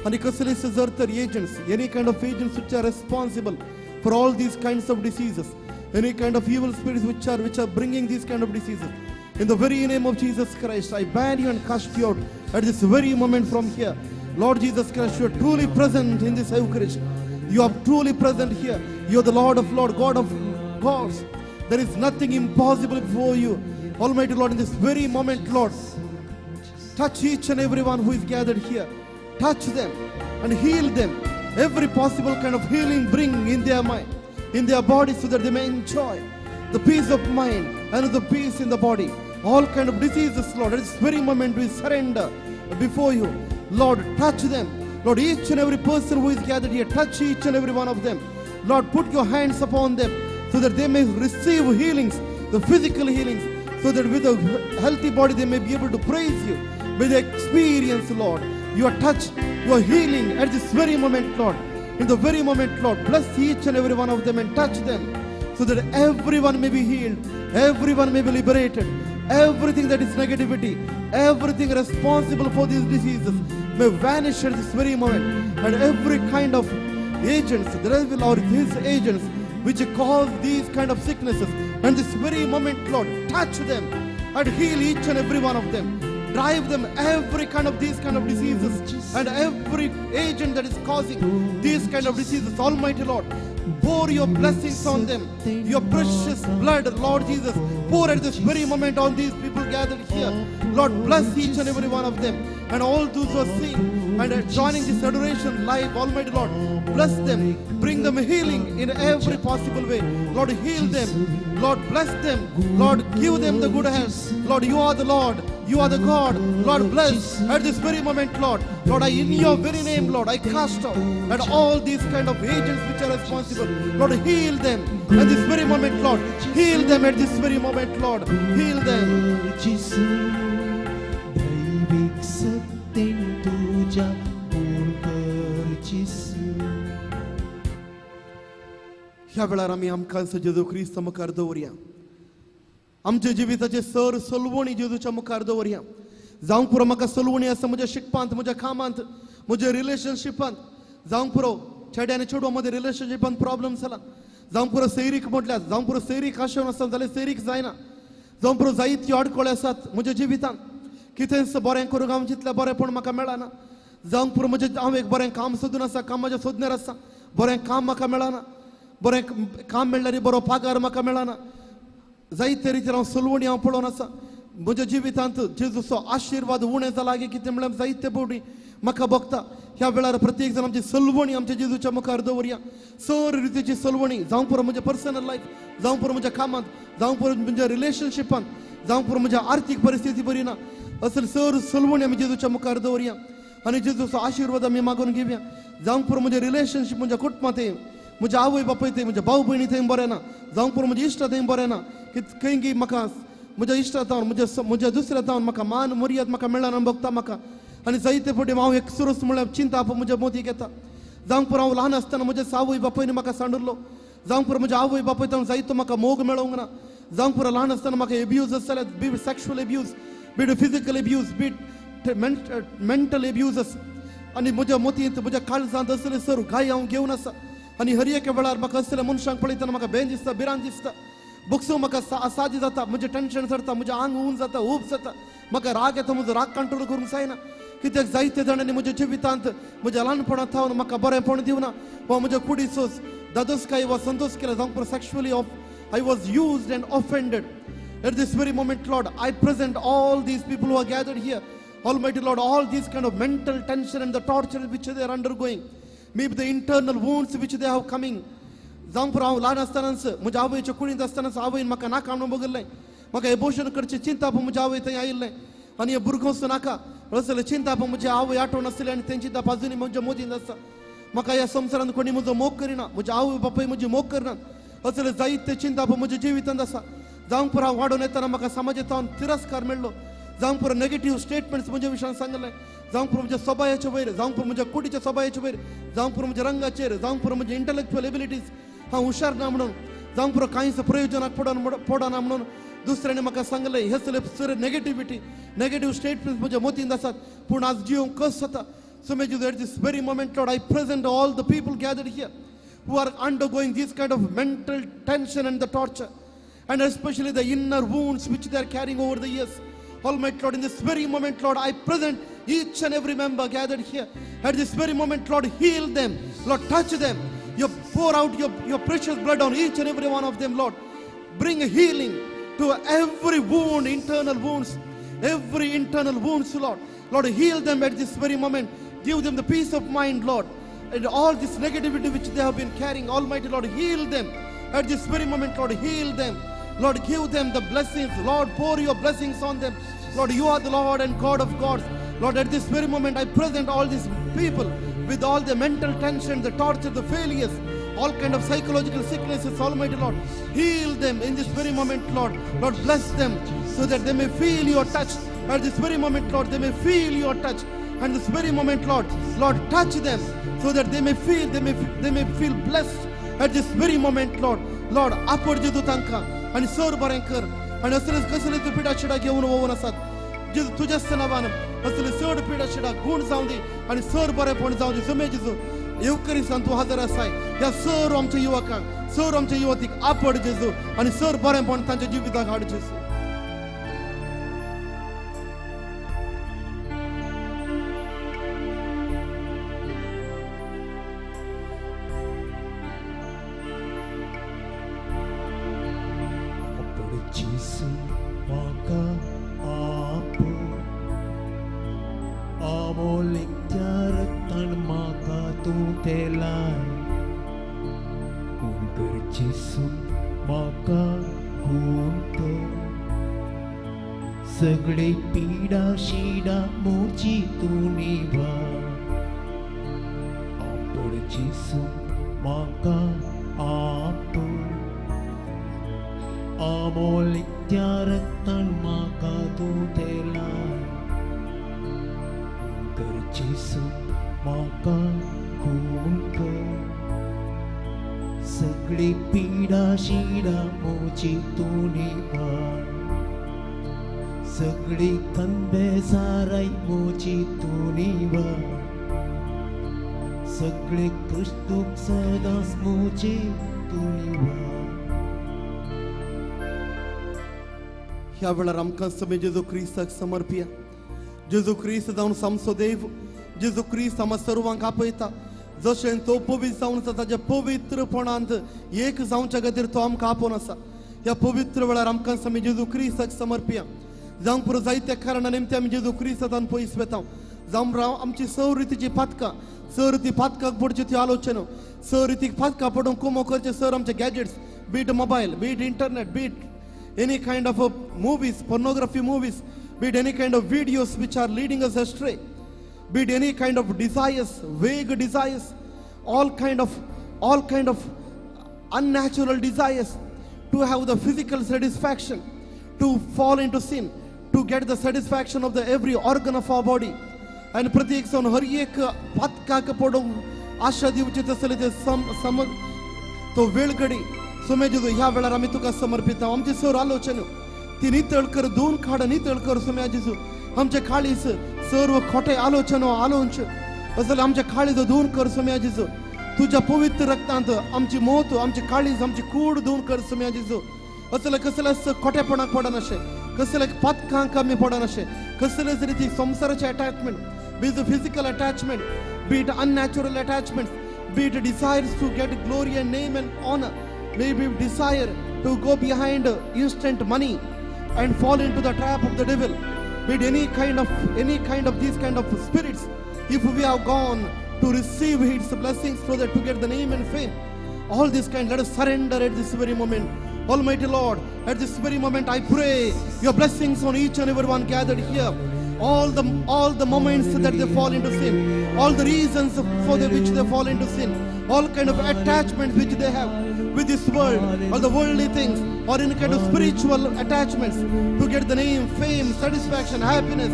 आनी कसलेच जर तर agents, any kind of agents which are responsible for all these kinds of diseases, any kind of evil spirits which are bringing these kind of diseases, in the very name of Jesus Christ, I ban you and cast you out at this very moment from here. Lord Jesus Christ, you are truly present in this Eucharist. You are truly present here. You are the Lord of Lords, God of gods. There is nothing impossible before you. Almighty Lord, in this very moment, Lord, touch each and every one who is gathered here. Touch them and heal them. Every possible kind of healing bring in their mind, in their body, so that they may enjoy the peace of mind and the peace in the body. All kind of diseases, Lord, at this very moment we surrender before you. Lord, touch them. Lord, each and every person who is gathered here, touch each and every one of them. Lord, put your hands upon them so that they may receive healings, the physical healings, so that with a healthy body they may be able to praise you. May they experience, Lord, your touch, your healing at this very moment, Lord. In the very moment, Lord, bless each and every one of them and touch them so that everyone may be healed, everyone may be liberated. Everything that is negativity, everything responsible for these diseases may vanish at this very moment. And every kind of agents, the devil or his agents, which cause these kind of sicknesses, and this very moment, Lord, touch them and heal each and every one of them. Drive them every kind of these kind of diseases and every agent that is causing these kind of diseases. Almighty Lord, pour your blessings on them, your precious blood, Lord Jesus, pour at this very moment on these people gathered here. Lord, bless each and every one of them and all those who are seeing and joining this adoration live. Almighty Lord, bless them, bring them healing in every possible way. Lord, heal them. Lord, bless them. Lord, give them the good health. Lord, you are the Lord. You are the God. Lord, bless at this very moment, Lord. Lord, I, in your very name, Lord, I cast out at all these kind of agents which are responsible. Lord, heal them at this very moment, Lord. Heal them at this very moment, Lord. Heal them. ह्या वेळार आमी आमकां जेजू क्रिस्त मुखार दवरया. आमच्या जिविताचे sir सलवणी जेजूच्या मुखार दवरया. जावंक पुरो म्हाका सलवणी आसा म्हज्या शिकपांत, म्हज्या कामांत, म्हज्या रिलेशनशिपांत. जावंक पुरो चेडे आनी चेडवा मदीं रिलेशनशिपांत प्रॉब्लम जाला. जावंक पुरो सैरीक म्हटल्यार, जावंक पुरो सैरीक आशेवन आसा जाल्यार सैरीक जायना. जावंक पुरो जायत्यो आडखळी आसात म्हज्या जिवितांत. कितेंच बरें करूंक हांव जितलें बरेंपण म्हाका मेळना. जावंक पुरो म्हजें हांव एक बरें काम सोदून आसा, कामाचें सोदण्यार आसा, बरें काम म्हाका मेळना. बरें काम मेळ्ळ्यार बरो पगार म्हाका मेळना. जायते रितीन हांव सलवणी हांव पळोवन आसा. म्हज्या जिवितांत जेजूचो आशिर्वाद उणें जाला कितें म्हळ्यार जायते फावटी म्हाका भोगता. ह्या वेळार प्रत्येक जाण आमची सलवणी आमच्या जेजूच्या मुखार दवरया. सर रितीची सलवणी, जावंक पुरो म्हज्या पर्सनल लायफ, जावंक पुरो म्हज्या कामांत, जावंक पुरो म्हज्या रिलेशनशिपांत, जावंक पुरो म्हज्या आर्थीक परिस्थिती बरी ना, असले सर सलवणी आमी जेजूच्या मुखार दवरया. आनी जेजूचो आशिर्वाद आमी मागून घेवया. जावंक पुरो म्हजें रिलेशनशीप म्हज्या कुटुंबा थंय, म्हज्या आवय बापूय थंय, म्हज्या भाव भयणी थंय बरें ना, जावंक पुरो म्हज्या इश्टा थंय बरें ना, की खंय की म्हाका म्हज्या इश्टा जावन म्हज्या दुसऱ्या जावन म्हाका मान मर्याद म्हाका मेळना भोगता म्हाका. आनी जायते फावटी हांव एक सुरस म्हळ्यार चिंता म्हज्या मोतीक येता. जावंक पुरो हांव ल्हान आसतना म्हज्या आवय बापायन म्हाका सांडुल्लो, जावंक पुरो म्हज्या आवय बापाय जावन जायतो म्हाका मोग मेळोवंक ना, जावंक पुरो ल्हान आसतना म्हाका एब्यूज जाल्यार be sexual abuse, be physical abuse, be mental abuses. आनी म्हज्या मोतींत म्हज्या काळजांत असले सर घाय हांव घेवन आसा. आनी हर एका वेळार म्हाका असल्या मनशांक पळयतना म्हाका बेन दिसता, भिरांत दिसता, बोक्सो म्हाका सादी जाता, म्हजें टेंशन चडता, म्हजें आंग ऊन जाता, ऊब जाता, म्हाका राग येता, म्हजो राग कंट्रोल करूंक जायना. कित्याक जायते जाणांनी म्हज्या जिवितांत म्हज्या ल्हानपणांत थावन म्हाका बरेंपण दिवना वा म्हज्या कुडीचो दादोसकाय वा संतोष केला, जावंक पुरो sexually of I was used and offended. At this very moment, Lord, I present all these people who are gathered here. Almighty Lord, all these kind of mental tension and the torture which they are undergoing, maybe the internal wounds which they have coming. जावंक पुरो हांव ल्हान आसतनाच म्हज्या आवयच्या कुडींत आसतनाच आवयन म्हाका नाका म्हणून बघिल्लें, म्हाका एबोशन करचें चिंताप म्हज्या आवय थंय आयिल्लें. आनी हें भुरगो नाका असलें चिंताप म्हजी आवय आठवण आसली आनी तेंची चिंताप अजुनूय म्हज्या मोदींत आसा. म्हाका ह्या संवसारांत कोणी म्हजो मोग करिना, म्हज्या आवय बापूय म्हजी मोग करनात, असले जायते चिंताप म्हज्या जिवितांत आसा. जावंक पुरो हांव वाडोवन येतना म्हाका समाजांत तिरस्कार मेळ्ळो, जावंक पुरो नेगेटीव स्टेटमेंट्स म्हज्या विशयान सांगलें, जावंक पुरो म्हज्या सभायाचे वयर, जावंक पुरो म्हज्या कुडीच्या सभायाचे वयर, जावंक पुरो म्हज्या रंगाचेर, जावंक पुरो म्हज्या इंटलेक्च्युअल एबिलिटीज हांव हुशार ना म्हणून, जावंक पुरो कांयच प्रयोजनाक पडना म्हणून दुसऱ्यांनी म्हाका सांगलें. हे सगळे सर नेगेटिविटी नेगेटीव स्टेटमेंट्स म्हज्या मोतींत आसात. पूण आज जिवंक कस जाता. So may you at this very moment, Lord, I present all the people gathered here who are undergoing this kind of mental tension and the torture, and especially the inner wounds which they are carrying over the years. Almighty Lord, in this very moment, Lord, I present each and every member gathered here. At this very moment, Lord, heal them. Lord, touch them. You pour out your precious blood on each and every one of them, Lord. Bring healing to every wound, internal wounds, every internal wounds, Lord. Lord, heal them at this very moment. Give them the peace of mind, Lord. And all this negativity which they have been carrying, Almighty Lord, heal them. At this very moment, Lord, heal them. Lord, give them the blessings. Lord, pour your blessings on them. Lord, you are the Lord and God of gods. Lord, at this very moment, I present all these people with all the mental tension, the torture, the failures, all kind of psychological sicknesses, Almighty Lord. Heal them in this very moment, Lord. Lord, bless them so that they may feel your touch. At this very moment, Lord, they may feel your touch. And this very moment, Lord, Lord, touch them so that they may feel, they may feel blessed at this very moment, Lord. Lord, आपड जेजू तांकां आनी sir बरें कर आनी असले कसले पिडा Shida घेवन वोवन आसात जेजू तुज्याच नांवान असले चड पिडा शिडा गूण जावं दी आनी सर बरेंपण जावं दी. जमे जेजू येवकरिसान तूं हजर आसाय ह्या सर आमच्या युवकांक, सर आमच्या युवतीक आपड जेजू आनी सर बरेंपण तांच्या जिविताक हाड जेजू. सगळे पीडा शिडा मोची तूं निभाय, आपड जेजू म्हाका आपड, आमोलिकत्या रक्तान म्हाका तूं तेलाय, कर जेजू म्हाका खून कर, सगळे पीडा शिडा मोची तूं निभाय, सगळी कंबे साराय मोची तूं निभाय, सगळे क्रिस्तूक सदांच मोची तूं निभाय. ह्या वेळार आमकां सगळे जेजू क्रिस्ताक समर्पिया. जेजू क्रिस्त जावन आमचो देव, जेजू क्रिस्त आमकां सर्वांक आपयता. जशें तो पवित्र जावन आसा ताच्या पवित्रपणांत एक जावच्या खातीर तो आमकां आपोवन आसा. ह्या पवित्र वेळार आमकां सगळे जेजू क्रिस्ताक समर्पिया. जावंक पुरो जायत्या कारणा निमतान आमी जेजू क्रिस्तान पयस वेता. जावं राव आमची सवृतीची पातकां, सवृती पातकाक पडची ती आलोचना, सवृतीक पातकां पडून कुमो करचे सर आमचे gadgets, be it mobile, be it internet, be it any kind of movies, pornography movies, be it any kind of videos which are leading us astray. Be it any kind of desires, vague desires, all kind of unnatural desires to have the physical satisfaction, to fall into sin, to get the satisfaction of the every organ of our body. आनी प्रत्येक जावन हर एक पातकाक पडूंक आशा दिवची तसले ते सम तो वेळ घडी सोम्या जेजू ह्या वेळार आमी तुका समर्पिता. आमची सर आलोचन ती नितळ कर, दोन खाड नितळ कर सोम्या जेजू. आमचे काळीस सर्व खोटे आलोचन आलोवचे असले आमच्या काळीज धुवन कर सोम्या जेजू. तुज्या पवित्र रक्तांत आमची मोत, आमची काळीज, आमची कूड धुवन कर सोम्या जेजू. असले कसलेच खोटेपणाक पडनाशे, कसले पातकांक आमी पडनाशे, कसलेच रिती संवसाराचे attachment, be it physical attachment, be it unnatural attachments, be it desires to get glory and name and honor, maybe desire to go behind instant money and fall into the trap of the devil, be it any kind of these kind of spirits, if we have gone to receive his blessings so that to get the name and fame, all this kind, let us surrender at this very moment. Almighty Lord, at this very moment I pray your blessings on each and every one gathered here. All the moments that they fall into sin, all the reasons for the which they fall into sin, all kind of attachments which they have with this world, all the worldly things, or any kind of spiritual attachments to get the name, fame, satisfaction, happiness,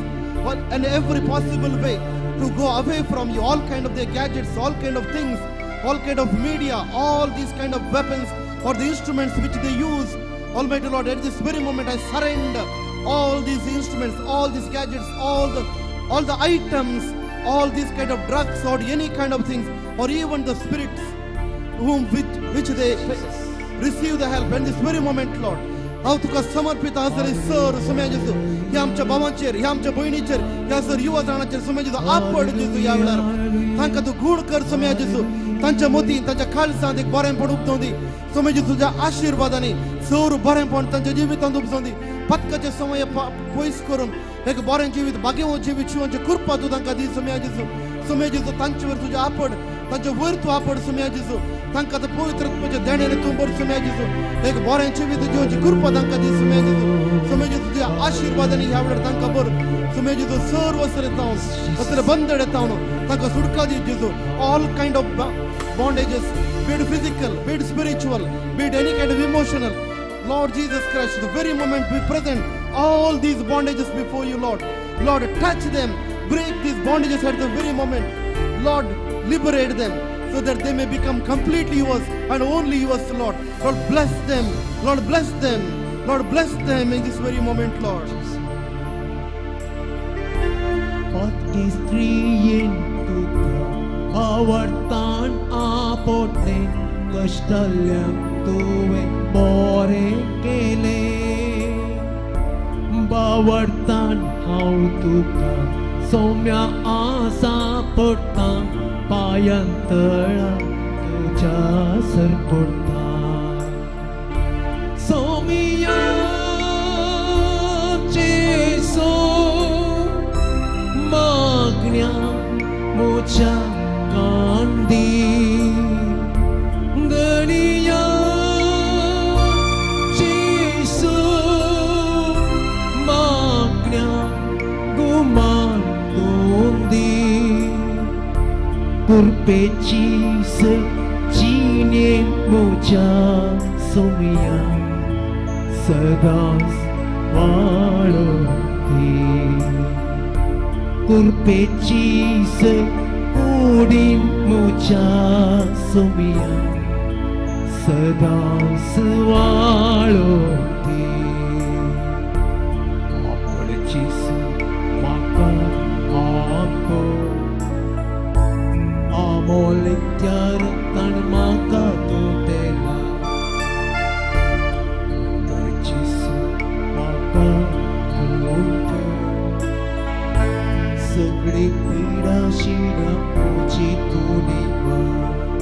and every possible way to go away from you, all kind of their gadgets, all kind of things, all kind of media, all these kind of weapons or the instruments which they use. Almighty Lord, at this very moment I surrender all these instruments, all these gadgets, all the items, all these kind of drugs or any kind of things, or even the spirits whom which they receive the help. And this very moment, Lord, हांव तुका समर्पित आसले sir Saumya जेजू, ह्या आमच्या भावांचेर, ह्या आमच्या भयणीचेर, ह्या सर युवा जाणांचेर सोम्या जेजू आपड जेजू. ह्या वेळार तांकां तूं गूण कर सोम्या जेजू. तांच्या मोती, तांच्या काळजांत एक बरेंपण उपजावं दी सोम्या जेजू. तुज्या आशिर्वादांनी सर बरेंपण तांच्या जिवितांत उपजावं दी. पतकाचे समय पयस करून एक बरें जिवीत, भाग्यवंत जिवीत शिवोवचे कृपा तूं तांकां दी सोम्या जेजू. सोम्या जेजू तांचे वयर तुजें आपड, तांचे वयर तूं आपड सोम्या जेजू. तांकां ते पवित्र आत्म्याच्या देण्याने तूं भर सोम्या जेजू. एक बरें जिवीत जिवोवची कृपा तांकां दी सोम्या जेजू. सोम्या जेजू तुज्या आशिर्वादांनी ह्या वेळार तांकां भर सोम्या जेजू. सर्व असले जावन असले बंधन येता तांकां सुटका दी जेजू. All kind of bondages, be it physical, be it spiritual, be it any kind of emotional, Lord Jesus Christ, the very moment we present all these bondages before you, Lord. Lord, touch them, break these bondages at the very moment. Lord, liberate them so that they may become completely yours and only yours, Lord. Lord, bless them. Lord, bless them. Lord, bless them in this very moment, Lord. आवडतान आपोटले कष्टल्यांक तुवें बरें केलें. बावडतान हांव तुका सौम्या आसा पडटा, पायांतळा तुज्या sir पडटा. सौम्या जेजू मागण्या म्हज्या कांदी दनिया जेजू मागण्या गुमान तोंदी. कुर्पेची जिणे म्हज्या सोम्या सदांच वाळोती. कुर्पेची कुडीन म्हज्या सोम्या सदांच वाळोती. आपडची म्हाका आपड आमोलित्यार तण म्हाका तूं देला. म्हाका सगळी पिडा शिडा म्हजी तूं निवार.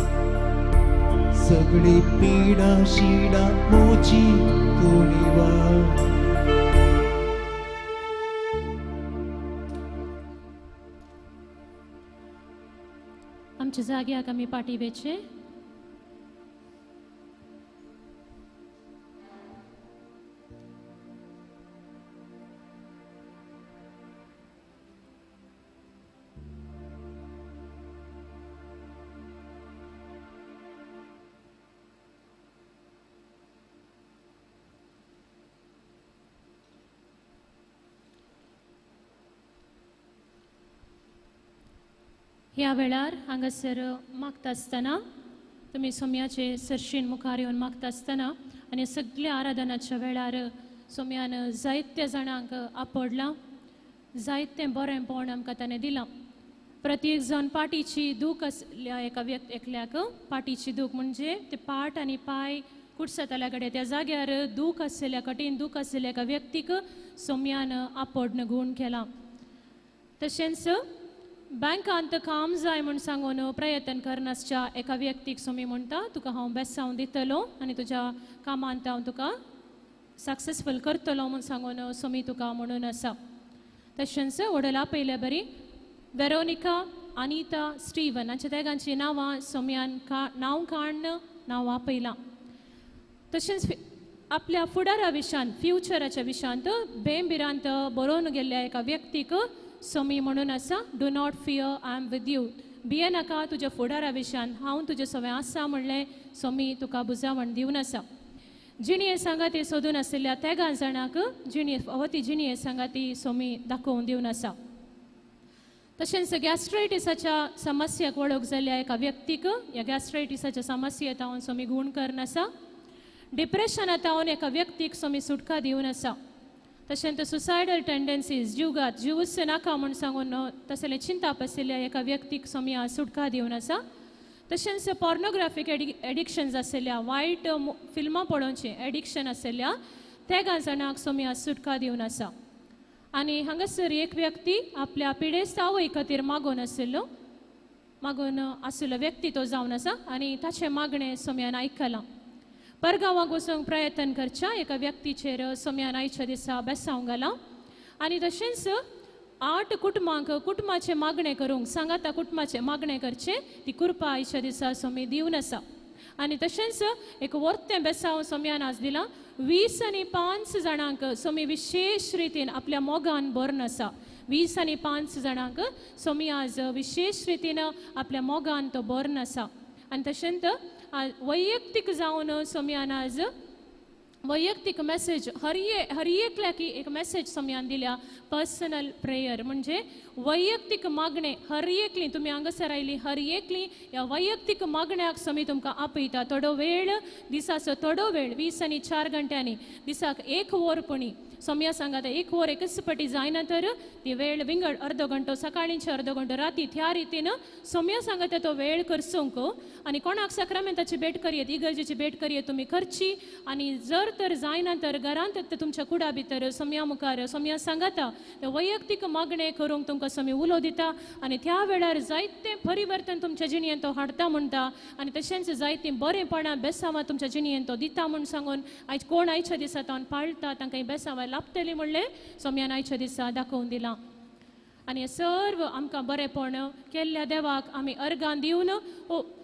सगळी पिडा शिडा म्हजी तूं निवार. आमच्या जाग्याक आमी पाटी वेचे. ह्या वेळार हांगासर मागता आसतना तुमी सोम्याचे सरशीन मुखार येवन मागता आसतना आनी सगल्या आराधनाच्या वेळार सोम्यान जायत्या जाणांक आपडलां, जायतें बरेंपण आमकां ताणें दिलां. प्रत्येक जाण पाटीची दूख आसल्या एका व्यक्ती एकल्याक पाटीची दूख म्हणजे ते पाट आनी पांय कुडसतल्या कडेन त्या जाग्यार दूख आशिल्ल्या कठीण दूख आशिल्ल्या एका व्यक्तीक सोम्यान आपडन गूण केलां. तशेंच बँकांत काम जाय म्हूण सांगून प्रयत्न करनासच्या एका व्यक्तीक सोमी म्हणटा तुका हांव बेसांव दितलो आनी तुज्या कामांत हांव तुका सक्सेसफूल करतलो म्हूण सांगून सोमी तुका म्हणून आसा. तशेंच वडला पयल्या बरी वेरोनिका अनिता स्टीवन हांच्या तेगांची नांवां सोम्यान नांव काडून नांव आपयलां. तशेंच आपल्या फुडारा विशांत फ्युचराच्या विशांत बेंबिरांत बरोवन गेल्ल्या एका व्यक्तीक सोमी म्हणून आसा do not fear I am with you. भिये नाका तुज्या फुडारा विशांत हांव तुजे सवें आसा म्हणलें सोमी तुका बुजावण दिवन आसा. जिणये सांगाती सोदून आशिल्ल्या तेगां जाणांक जिणये फावती जिणये सांगाती सोमी दाखोवन दिवन आसा. तशेंच गॅस्ट्रायटिसाच्या समस्याक वळख जाल्ल्या एका व्यक्तीक ह्या गॅस्ट्रायटिसाच्या समस्येत हांव सोमी गूण करून आसा. डिप्रेशनांत हांव एका व्यक्तीक सोमी सुटका दिवन आसा. तशेंच सुसायडल टेंडन्सीज जिवगात जिवूच नाका म्हूण सांगून तसलें चिंताप आशिल्ल्या एका व्यक्तीक सोमी सुटका दिवन आसा. तशेंच पॉर्नोग्राफीक एडिक्शन्स आशिल्ल्या वायट फिल्मां पळोवचें एडिक्शन आशिल्ल्या तेगां जाणांक सोमी सुटका दिवन आसा. आनी हांगासर एक व्यक्ती आपल्या पिडेस्त आवय खातीर मागून आशिल्लो मागून आशिल्लो व्यक्ती तो जावन आसा आनी ताचें मागणें सोम्यान आयकलां. परगांवाक वचूंक प्रयत्न करच्या एका व्यक्तीचेर सोम्यान आयच्या दिसा बेसांव घालां आनी तशेंच 8 कुटुंबांक कुटुंबाचें मागणें करूंक सांगाता कुटुंबाचें मागणें करचें ती कृपा आयच्या दिसा सोमी दिवन आसा. आनी तशेंच एक वर्तें बेसांव सोम्यान आज दिलां 20 आनी 5 जाणांक सोमी विशेश रितीन आपल्या मोगान भरून आसा. 20 आनी 5 जाणांक सोमी आज विशेश रितीन आपल्या मोगान तो भरून आसा. आनी तशेंच वैयक्तीक जावन सोम्यान आज वैयक्तीक मॅसेज हर एकल्याक एक मॅसेज सोम्यान दिल्या पर्सनल प्रेयर म्हणजे वैयक्तीक मागणें हर एकली तुमी हांगासर आयली हर एकली ह्या वैयक्तीक मागण्याक सोमी तुमकां आपयता. थोडो वेळ दिसाचो थोडो वेळ 20 आनी 4 घंट्यांनी दिसाक 1 वर पुणी सोम्या सांगाता 1 वर एकच पटी जायना तर ती वेळ विंगड अर्दो घंटो सकाळींचे अर्दो घंटो राती त्या रितीन सोम्या सांगाता तो वेळ करसूंक आनी कोणाक साक्रामेंताची भेट करयेत इगर्जेची भेट करयेत तुमी करची आनी जर तर जायना तर घरांत तुमच्या कुडा भितर सोम्या मुखार सोम्या सांगाता वैयक्तीक मागणें करूंक तुमकां सोमी उलो दिता आनी त्या वेळार जायते परिवर्तन तुमच्या जिणयेन तो हाडटा म्हणटा आनी तशेंच जायतीं बरेंपणां बेसांवां तुमच्या जिणयेन तो दिता म्हूण सांगून आयज कोण आयच्या दिसा तो पाळटा तांकां बेसांवां लाभतली म्हणलें सोम्यान आयच्या दिसा दाखोवन दिलां. आनी सर्व आमकां बरेंपण केल्ल्या देवाक आमी अर्गां दिवन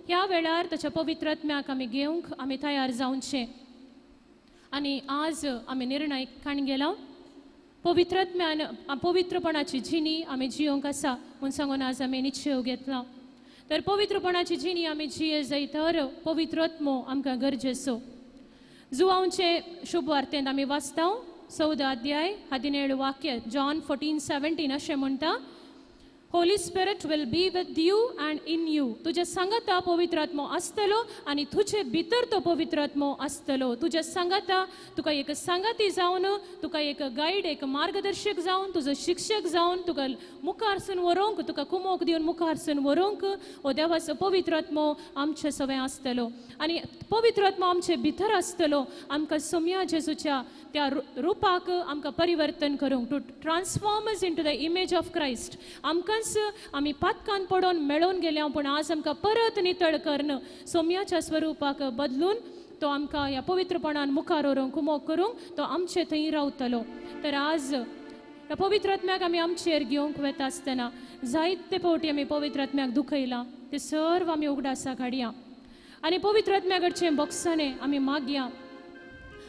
ह्या वेळार ताच्या पवित्र आत्म्याक आमी घेवंक आमी तयार जावचें. आनी आज आमी निर्णय काण गेला पवित्र आत्म्यान पवित्रपणाची जिणी आमी जियोंक आसा म्हूण सांगून आज आमी निश्चय घेतला. तर पवित्रपणाची जिणी आमी जिये जाय तर पवित्र आत्मो आमकां गरजेचो. जुवांचे शुभवार्तेंत आमी वाचता 14 अध्याय 17 वाक्य जॉन 14:17 अशें म्हणटा Holy Spirit will be with you and in you. तुज्या सांगाता पवित्र आत्मो आसतलो आनी तुजे भितर तो पवित्र आत्मो आसतलो. तुज्या सांगाता तुका एक सांगाती जावन तुका एक गायड एक मार्गदर्शक जावन तुजो शिक्षक जावन तुका मुखारसून व्हरूंक तुका कुमोक दिवन मुखारसून व्हरूंक हो देवाचो पवित्र आत्मो आमचे सवें आसतलो आनी पवित्र आत्मो आमचे भितर आसतलो आमकां सोम्या जेजूच्या त्या रुपाक आमकां परिवर्तन करूंक to transform us into the image of Christ. आमकांच आमी पातकान पडोन मेळोवन गेल्या पूण आज आमकां परत नितळ करून सोम्याच्या स्वरुपाक बदलून तो आमकां ह्या पवित्रपणान मुखार व्हरूंक कुमोक करूंक तो आमचे थंय रावतलो. तर आज ह्या पवित्र आत्म्याक आमी आमचेर घेवंक वता आसतना जायते फावटी आमी पवित्र आत्म्याक दुखयलां ते सर्व आमी उगडासा काडया आनी पवित्र आत्म्या कडचें बॉक्सांनी आमी मागया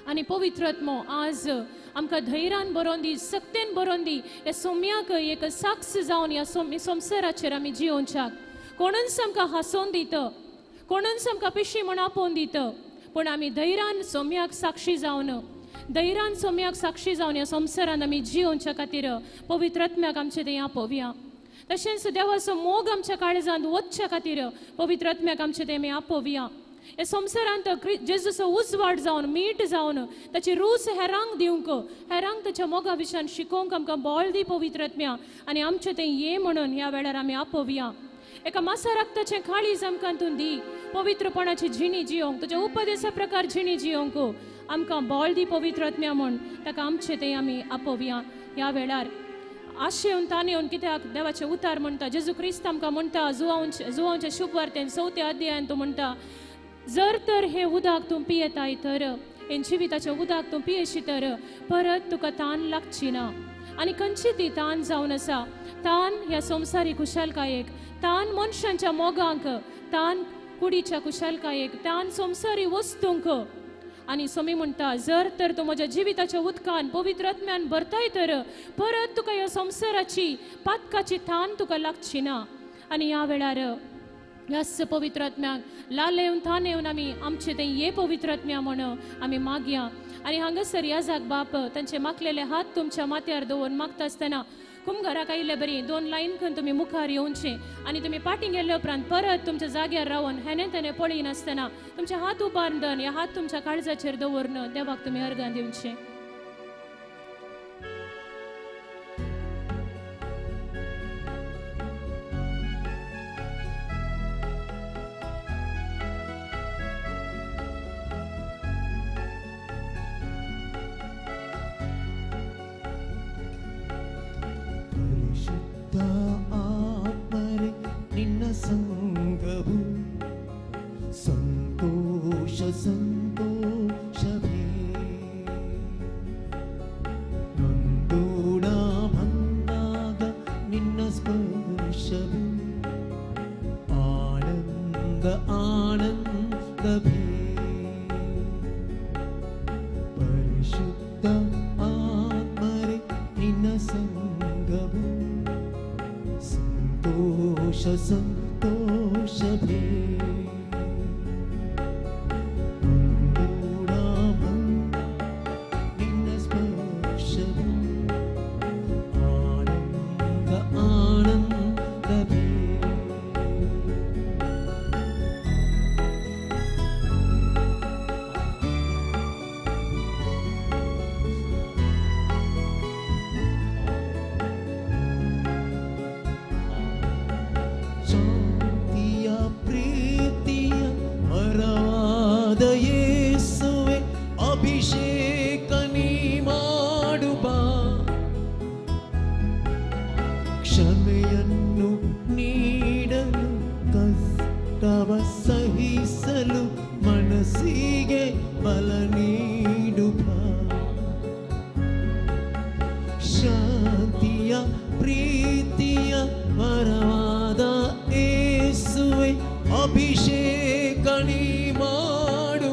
आनी पवित्र आत्मो आज आमकां धैर्यान बरोवन दी सक्तेन बरोवन दी ह्या सोम्याक एक साक्ष जावन ह्या संवसाराचेर आमी जियोवच्याक. कोणूच आमकां हांसोवन दित कोणूच आमकां पिशी म्हूण आपोवन दित पूण आमी धैर्यान सोम्याक साक्षी जावन धैर्यान सोम्याक साक्षी जावन ह्या संवसारान आमी जियोवच्या खातीर पवित्र आत्म्याक आमचे थंय आपोवया. तशेंच देवाचो मोग आमच्या काळजांत वचच्या खातीर पवित्र आत्म्याक आमचे ते आमी आपोवया. ह्या संवसारांत जेजूचो उजवाड जावन मीठ जावन ताची रूच हेरांक दिवंक, हेरांक ताच्या मोगा विशयान शिकोवंक आमकां बळ दी पवित्र आत्म्या आनी आमचें तें ये म्हणून ह्या वेळार आमी आपोवया. एका मासा रक्ताचें काळीज आमकां तूं दी, पवित्रपणाची जिणी जियोंक, तुज्या उपदेसा प्रकार जिणी जियोंक आमकां बळ दी पवित्र आत्म्या म्हूण ताका आमचें तें आमी आपोवया. ह्या वेळार आशेवन तानेवन कित्याक देवाचें उतार म्हणटा, जेजू क्रिस्त आमकां म्हणटा जुवांच्या शुभवार्तेन 4 अध्यायान तो म्हणटा, जर तर हे उदक तूं पियेताय तर, हे जिविताचें उदक तूं पियेशी तर परत तुका तान लागची ना. आनी खंयची ती तान जावन आसा, तान ह्या संवसारी खुशालकायेक, तान मनशांच्या मोगांक, तान कुडीच्या खुशालकायेक, तान संवसारी वस्तूंक. आनी सोमी म्हणटा, जर तर तूं म्हज्या जिविताच्या उदकान पवित्र आत्म्यान भरताय तर परत तुका ह्या संवसाराची पातकाची तान तुका लागची ना. आनी ह्या वेळार ह्याच पवित्र आत्म्याक लालेवन तानेवन आमी आमचे तें ये पवित्र आत्म्या म्हण आमी मागया. आनी हांगासर याजाक बाप तांचे मागलेले हात तुमच्या माथ्यार दवरून मागता आसतना कुमघराक आयिल्ले बरी 2 लायन खंय तुमी मुखार येवचे आनी तुमी पाटी गेल्ले उपरांत परत तुमच्या जाग्यार रावन हेणे तेणे पळयनासतना तुमचे हात उबारून दन ह्या हात तुमच्या काळजाचेर दवरून देवाक तुमी अर्गां दिवचे. ಸಂಗವು ಸಂತೋಷ ಸಂತೋಷವೇ, ನೊಂದೋಣ ಬಂದಾಗ ನಿನ್ನ ಸ್ಪರ್ಶವು ಆನಂದ ಆನಂದವೇ. ಪರಿಶುದ್ಧ ಆತ್ಮರೇ ನಿನ್ನ ಸಂಗವು ಸಂತೋಷ ಸಂತೋಷವೇ, ನಿನ್ನ ಸ್ಪರ್ಶವು ಆನಂದ ಆನಂದವೇ. ಶಾಂತಿಯ ಪ್ರೀತಿಯ ವರವಾದ ಯೇಸುವೆ ಅಭಿಷೇಕ ನೀ ಮಾಡುವ, ಕ್ಷಮೆಯನ್ನು ನೀಡಲು ಕಷ್ಟವ ಸಹಿಸಲು ಮನಸ್ಸಿಗೆ ಬಲ ನೀಡುವ, ಶಾಂತಿಯ ಪ್ರೀತಿಯ ವರವಾದ ಯೇಸುವೆ ಅಭಿಷೇಕ ನೀ ಮಾಡು,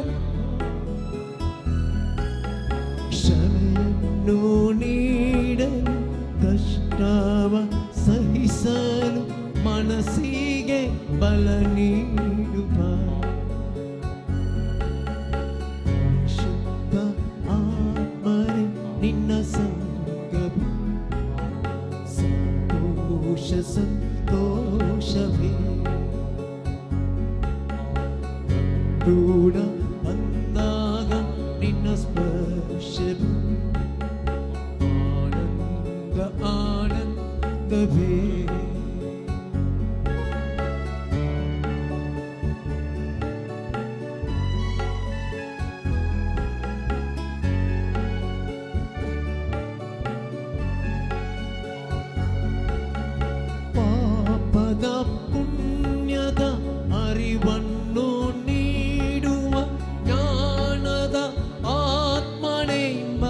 ಕ್ಷಮೆಯನ್ನು ನೀಡಲು ಕಷ್ಟವ ಸಹಿಸಲು ಮನಸ್ಸಿಗೆ ಬಲ ನೀಡುವ. ಪರಿಶುದ್ಧ ಆತ್ಮರೇ ನಿನ್ನ ಸಂಗವು ಸಂತೋಷ ಸಂತೋಷವೇ, ಕೂಡ ಬಂದಾಗ ನಿನ್ನ ಸ್ಪರ್ಶವು ಆನಂದ ಆನಂದವೇ. ಪಾಪದ ಪುಣ್ಯದ ಅರಿವನ್ನು ನೀಡುವ ಜ್ಞಾನದ ಆತ್ಮನೆಂಬ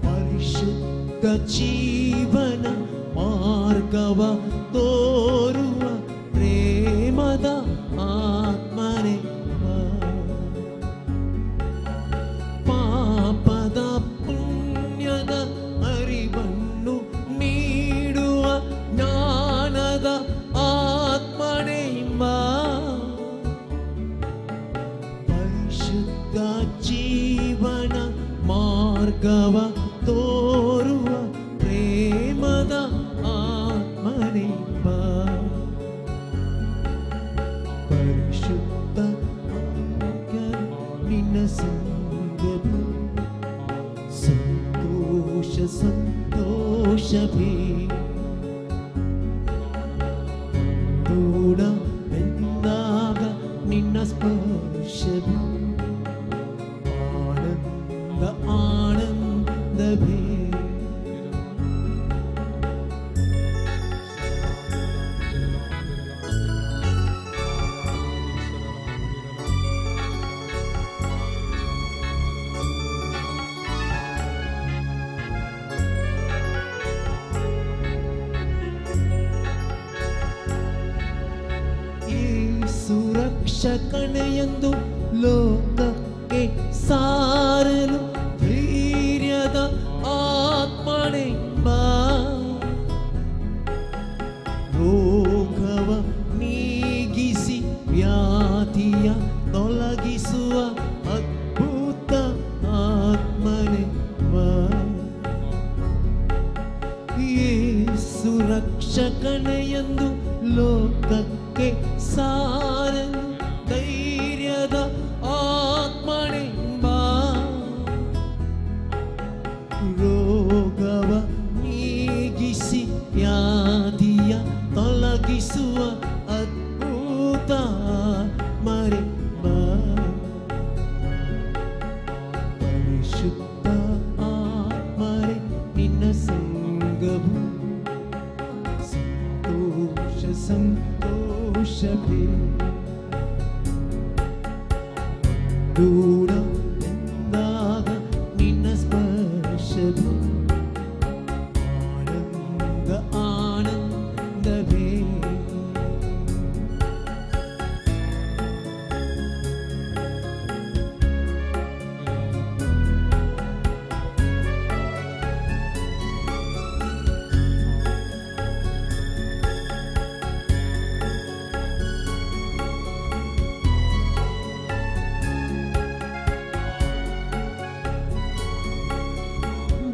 ಪರಿಶುದ್ಧ ಜೀವನ ಮಾರ್ಗವ ತೋರುವ ಪ್ರೇಮದ ಆತ್ಮನೆಂಬ, ಪಾಪದ ಪುಣ್ಯದ ಅರಿವನ್ನು ನೀಡುವ ಜ್ಞಾನದ ಆತ್ಮನೆಂಬ ಪರಿಶುದ್ಧ ಜೀವನ ಮಾರ್ಗವ ತೋರುವ ಪ್ರೇಮ ಸಂಗವು ಸಂತೋಷ ಸಂತೋಷವೇ. ದೂಡ ಬೆಂದಾಗ ನಿನ್ನ ಸ್ಪರ್ಶವು ಆನಂದ ಆನಂದವೇ. ಸುರಕ್ಷಕಣೆಯೆಂದು ಲೋಕಕ್ಕೆ ಸಾರಲು ಧೈರ್ಯದ ಆತ್ಮನೆಂಬ ರೋಗವ ನೀಗಿಸಿ ವ್ಯಾಧಿಯ ತೊಲಗಿಸುವ ಅದ್ಭುತ ಆತ್ಮನೆಂಬ. ಸುರಕ್ಷಕಣೆಯೆಂದು ಲೋಕಕ್ಕೆ ಸಾರಲು ಧೈರ್ಯದ ಆತ್ಮನೆಂಬ ರೋಗವ ನೀಗಿಸಿ ವ್ಯಾಧಿಯ ತೊಲಗಿಸುವ ಅದ್ಭುತ ಮರೆಂಬ. ಪರಿಶುದ್ಧ ಆತ್ಮರೆ ನಿನ್ನ ಸಂಗವು ಸಂತೋಷ ಸಂತೋಷವೇ. ದೂರ ಎಂದಾಗ ನಿನ್ನ ಸ್ಪರ್ಶವು ಆನಂದ ಆನಂದವೇ.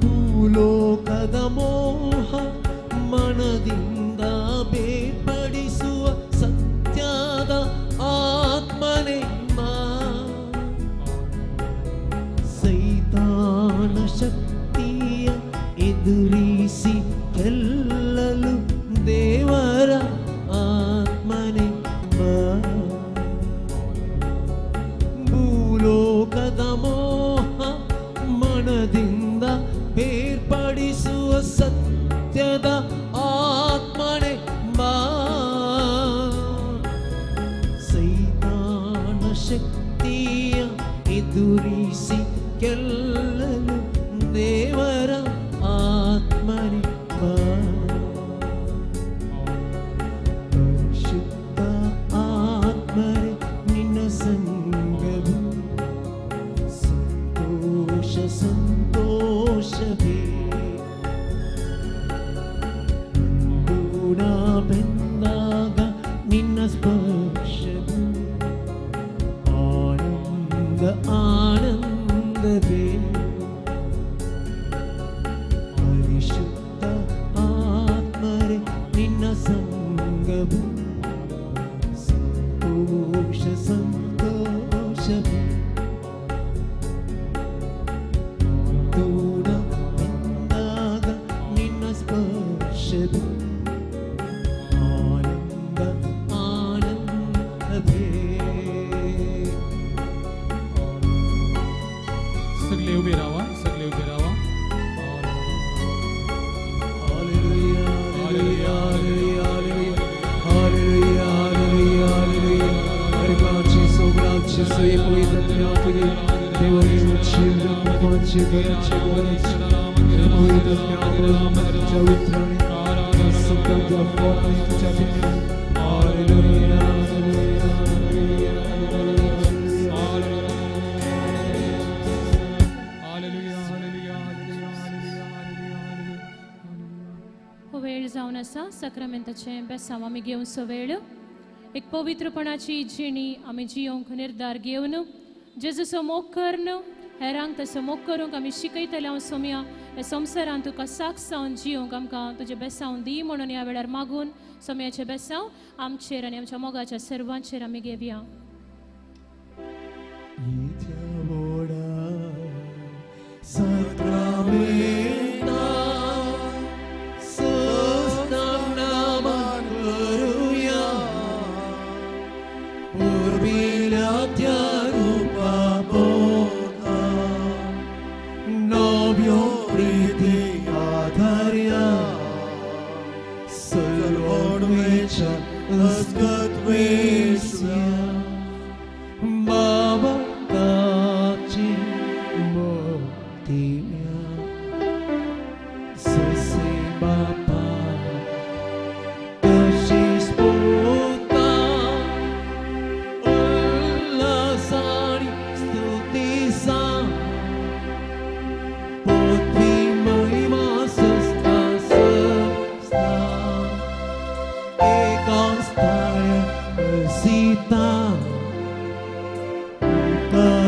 ಭೂಲೋಕದ ಮೋಹ ಮನದಿಂದ ಬೇರ್ಪಡಿಸುವ ಸತ್ಯದ ಆತ್ಮನೆಂಬ ಸೈತಾನ ಶಕ್ತಿಯ ಎದುರಿಸಿ ಗೆಲ್ಲಲು ದೇವರ ಆತ್ಮನೆಂಬ. ಭೂಲೋಕದ ಮೋಹ ಮನದಿಂದ ಬೇರ್ಪಡಿಸುವ ಸತ್ಯದ ಆತ್ಮನೆಂಬ ಸೈತಾನ ಶಕ್ತಿಯ ಎದುರಿಸಿ ಗೆಲ್ಲಲು ದೇವರ ಆತ್ಮನೆಂಬ. ಪರಿಶುದ್ಧ ಆತ್ಮರೆ ನಿನ್ನ ಸಂಗವು ಸಂತೋಷ ಸಂತೋಷವೇ. ದೂರ ಬೆಂದಾಗ ನಿನ್ನ ಸ್ಪರ್ಶವು ಆನಂದ ಆನಂದವೇ. ಪರಿಶುದ್ಧ ಆತ್ಮರೆ ನಿನ್ನ ಸಂಗವು ಸಂತೋಷ ಸಂತೋಷವೇ. ದೂರ ಬಂದಾಗ ನಿನ್ನ ಸ್ಪರ್ಶವು ಆನಂದ ಆನಂದವೇ. सगळे उभे राहा, सगळे उभे राहा. Hallelujah, hallelujah, hallelujah, hallelujah, hallelujah, hallelujah. हरिपाची सोबराची सोयी पवित्र तुझे देवाची कृपाची गरची बोलाची पवित्र चवित्राने सुखाच्या फोनाने तुझ्या hallelujah, hallelujah, hallelujah, hallelujah, hallelujah, hallelujah, hallelujah, hallelujah. हो वेळ जावन आसा साक्रामेंताचें बेसांव आमी घेवचो वेळ एक पवित्रपणाची जिणी आमी जियोंक निर्धार घेवन जेजूचो मोग करून हेरांक तसो मोग करूंक आमी शिकयतले. हांव सोम्या ह्या संवसारांत तुका साक्ष जावन जियोंक आमकां तुजें बेसांव दी म्हणून ह्या वेळार मागून सोम्याचें बेसांव आमचेर आनी आमच्या मोगाच्या सर्वांचेर आमी घेवया. इत्या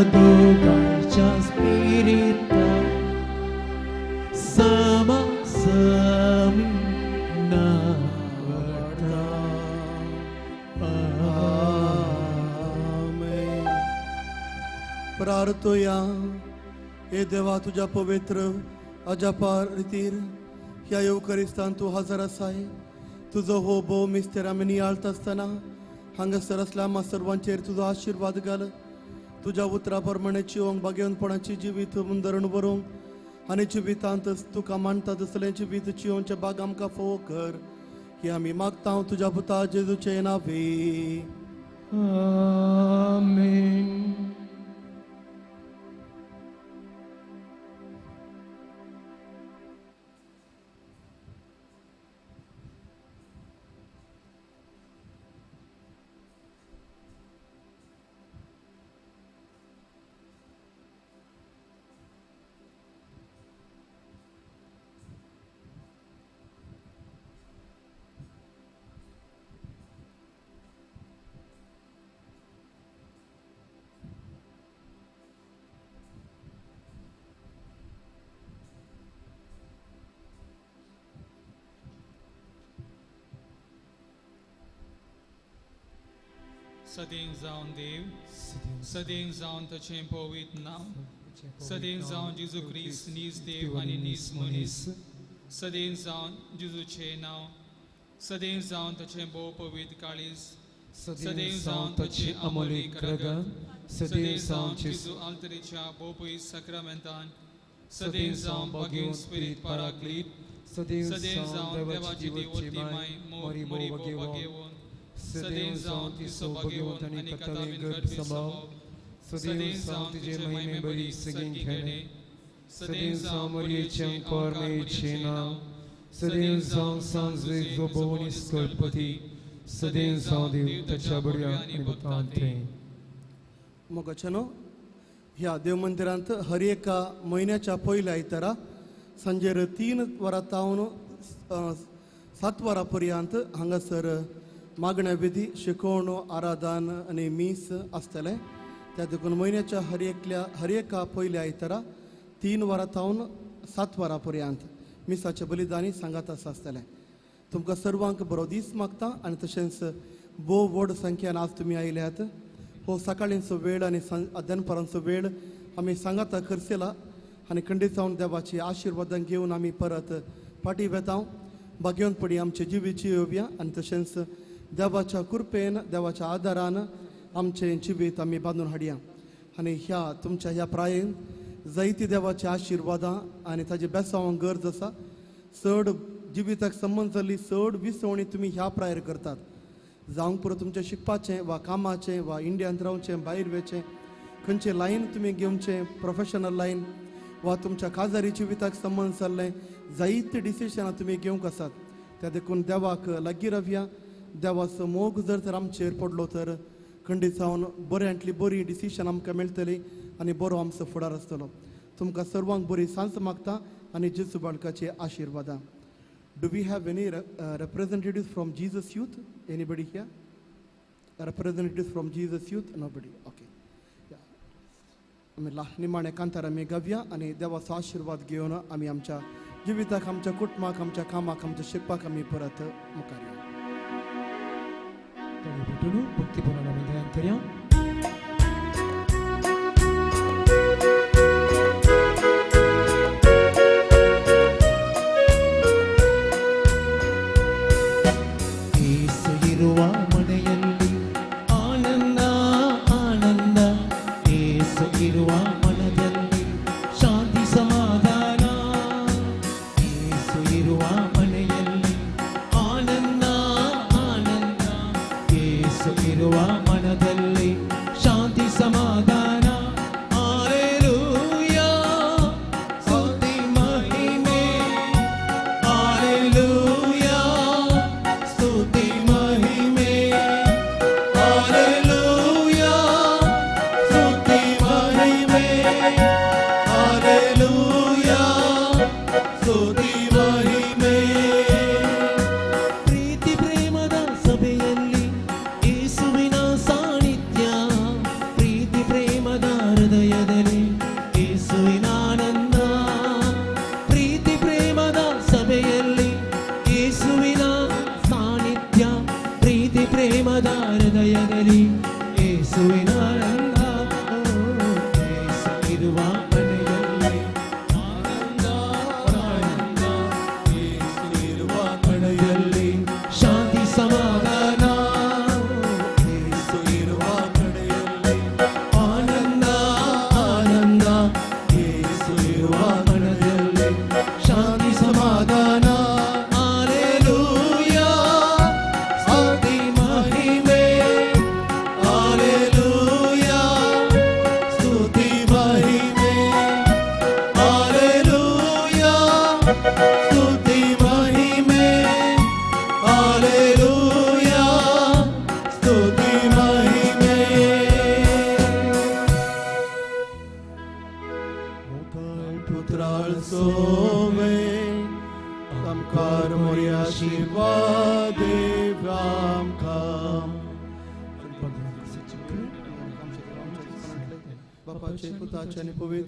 दोगांयच्या स्पिरिता समा समी नावडता. आमेन. प्रार्थोया. हे देवा, तुज्या पवित्र अजापार रितीर ह्या येवकरिस्तान तूं हजर आसाय. तुजो हो भोव मिस्तेर आमी नियाळता आसतना हांगासर आसल्या आम्हा सर्वांचेर तुजो आशिर्वाद घाल. तुज्या उतरा प्रमाणे जिवंक भाग्यवंतपणाची जिवीत मुंदरण व्हरूंक आनी जिवितांत तुका मानता तसलें जिवीत जिवनचें बाग आमकां फोव कर, ही आमी मागता तुज्या पुता जेजूचे नांवे. आमेन. सदैव जावन देव, सदैव जावन ताचें पवित्र नांव, सदैव जावन जेजू क्रिस्त नीज देव आनी नीज मनीस, सदैव जावन जेजूचें नांव, सदैव जावन ताचें भोव पवित्र काळीज, सदैव जावन ताची अमोलीक रगत, सदैव जावन जेजू आल्तरीच्या भोव पवित्र साक्रामेंतान, सदैव जावन भाग्यवंत स्पिरीत पाराक्लीत, सदैव जावन देवाची देवती माय मोरी भोव भाग्यवंत, सदैव जावन तिचो भाग्यवंत आनी कथावीन गर्भ सभाव, सदैव जावन तिचे महिमे बरी सगळीं घेणे, सदैव जावन मरियेचें अंकार मेळचें नांव, सदैव जावन सांजवेक भोवनी स्कल्पती, सदैव जावन देव ताच्या बऱ्या आनी भक्तांते. मोगाच्यानो, ह्या देवमंदिरांत हर एका म्हयन्याच्या पयल्या आयतारा सांजेर 3 वरां तावन 7 वरां पर्यंत हांगासर मागण्या विधी, शिकवण, आराधन आनी मीस आसतलें. त्या देखून म्हयन्याच्या हर एका पयल्या आयतारा 3 वरां तावन 7 वरां पर्यंत मिसाचे बलिदानी सांगात आसतलें. तुमकां सर्वांक बरो दीस मागता आनी तशेंच भोव व्हड संख्यान आज तुमी आयल्यात. हो सकाळींचो वेळ आनी दनपारांचो वेळ आमी सांगाता खर्चेला आनी खंडीत जावन देवाची आशिर्वादां घेवन आमी परत फाटीं वेता. भाग्यवंतपणी आमचे जिवीची येवया आनी तशेंच देवाच्या कृपेन, देवाच्या आदारान आमचें जिवीत आमी बांदून हाडया. आनी ह्या तुमच्या ह्या प्रायेन जायती देवाची आशिर्वादां आनी ताजे बेसांवांक गरज आसा. चड जिविताक संबंद जाल्ली चड विसवणी तुमी ह्या प्रायर करतात. जावंक पुरो तुमचें शिकपाचें वा कामाचें वा इंडियांत रावचें, भायर वचचें, खंयचें लायन तुमी घेवचें, प्रोफेशनल लायन वा तुमच्या काजारी जिविताक संबंद जाल्लें जायते डिसिशनां तुमी घेवंक आसात. त्या देखून देवाक लागीं रावया. देवाचो मोग जर तर आमचेर पडलो तर खंडीत जावन बऱ्यांतली बरी डिसिशन आमकां मेळटली आनी बरो आमचो फुडार आसतलो. तुमकां सर्वांक बरी सांज मागता आनी जेजू बाळकाचे आशिर्वादां. Do we have any representatives from Jesus Youth? Anybody here? Representatives from Jesus Youth? Nobody. Okay. Yeah. आमी निमाणे कांतार आमी गावया आनी देवाचो आशिर्वाद घेवन आमी आमच्या जिविताक, आमच्या कुटुंबाक, आमच्या कामाक, आमच्या शिकपाक आमी परत मुखार येवया. भक्तीपणान आमी ध्यान करया. ಇರುವ ಮನೆಯಲ್ಲಿ ಆನಂದ ಆನಂದ, ಏಸು ಇರುವ ಮನದಲ್ಲಿ ಶಾಂತಿ ಸಮಾಧಾನ. ಏಸು ಇರುವ ಮನೆಯಲ್ಲಿ ಆನಂದ ಆನಂದ, ಏಸು ಇರುವ ಮನದಲ್ಲಿ पुत्राळ सोवे आमकार मोरया शिवा देव आमकां. बापाचे पुताचे आनी पवित्र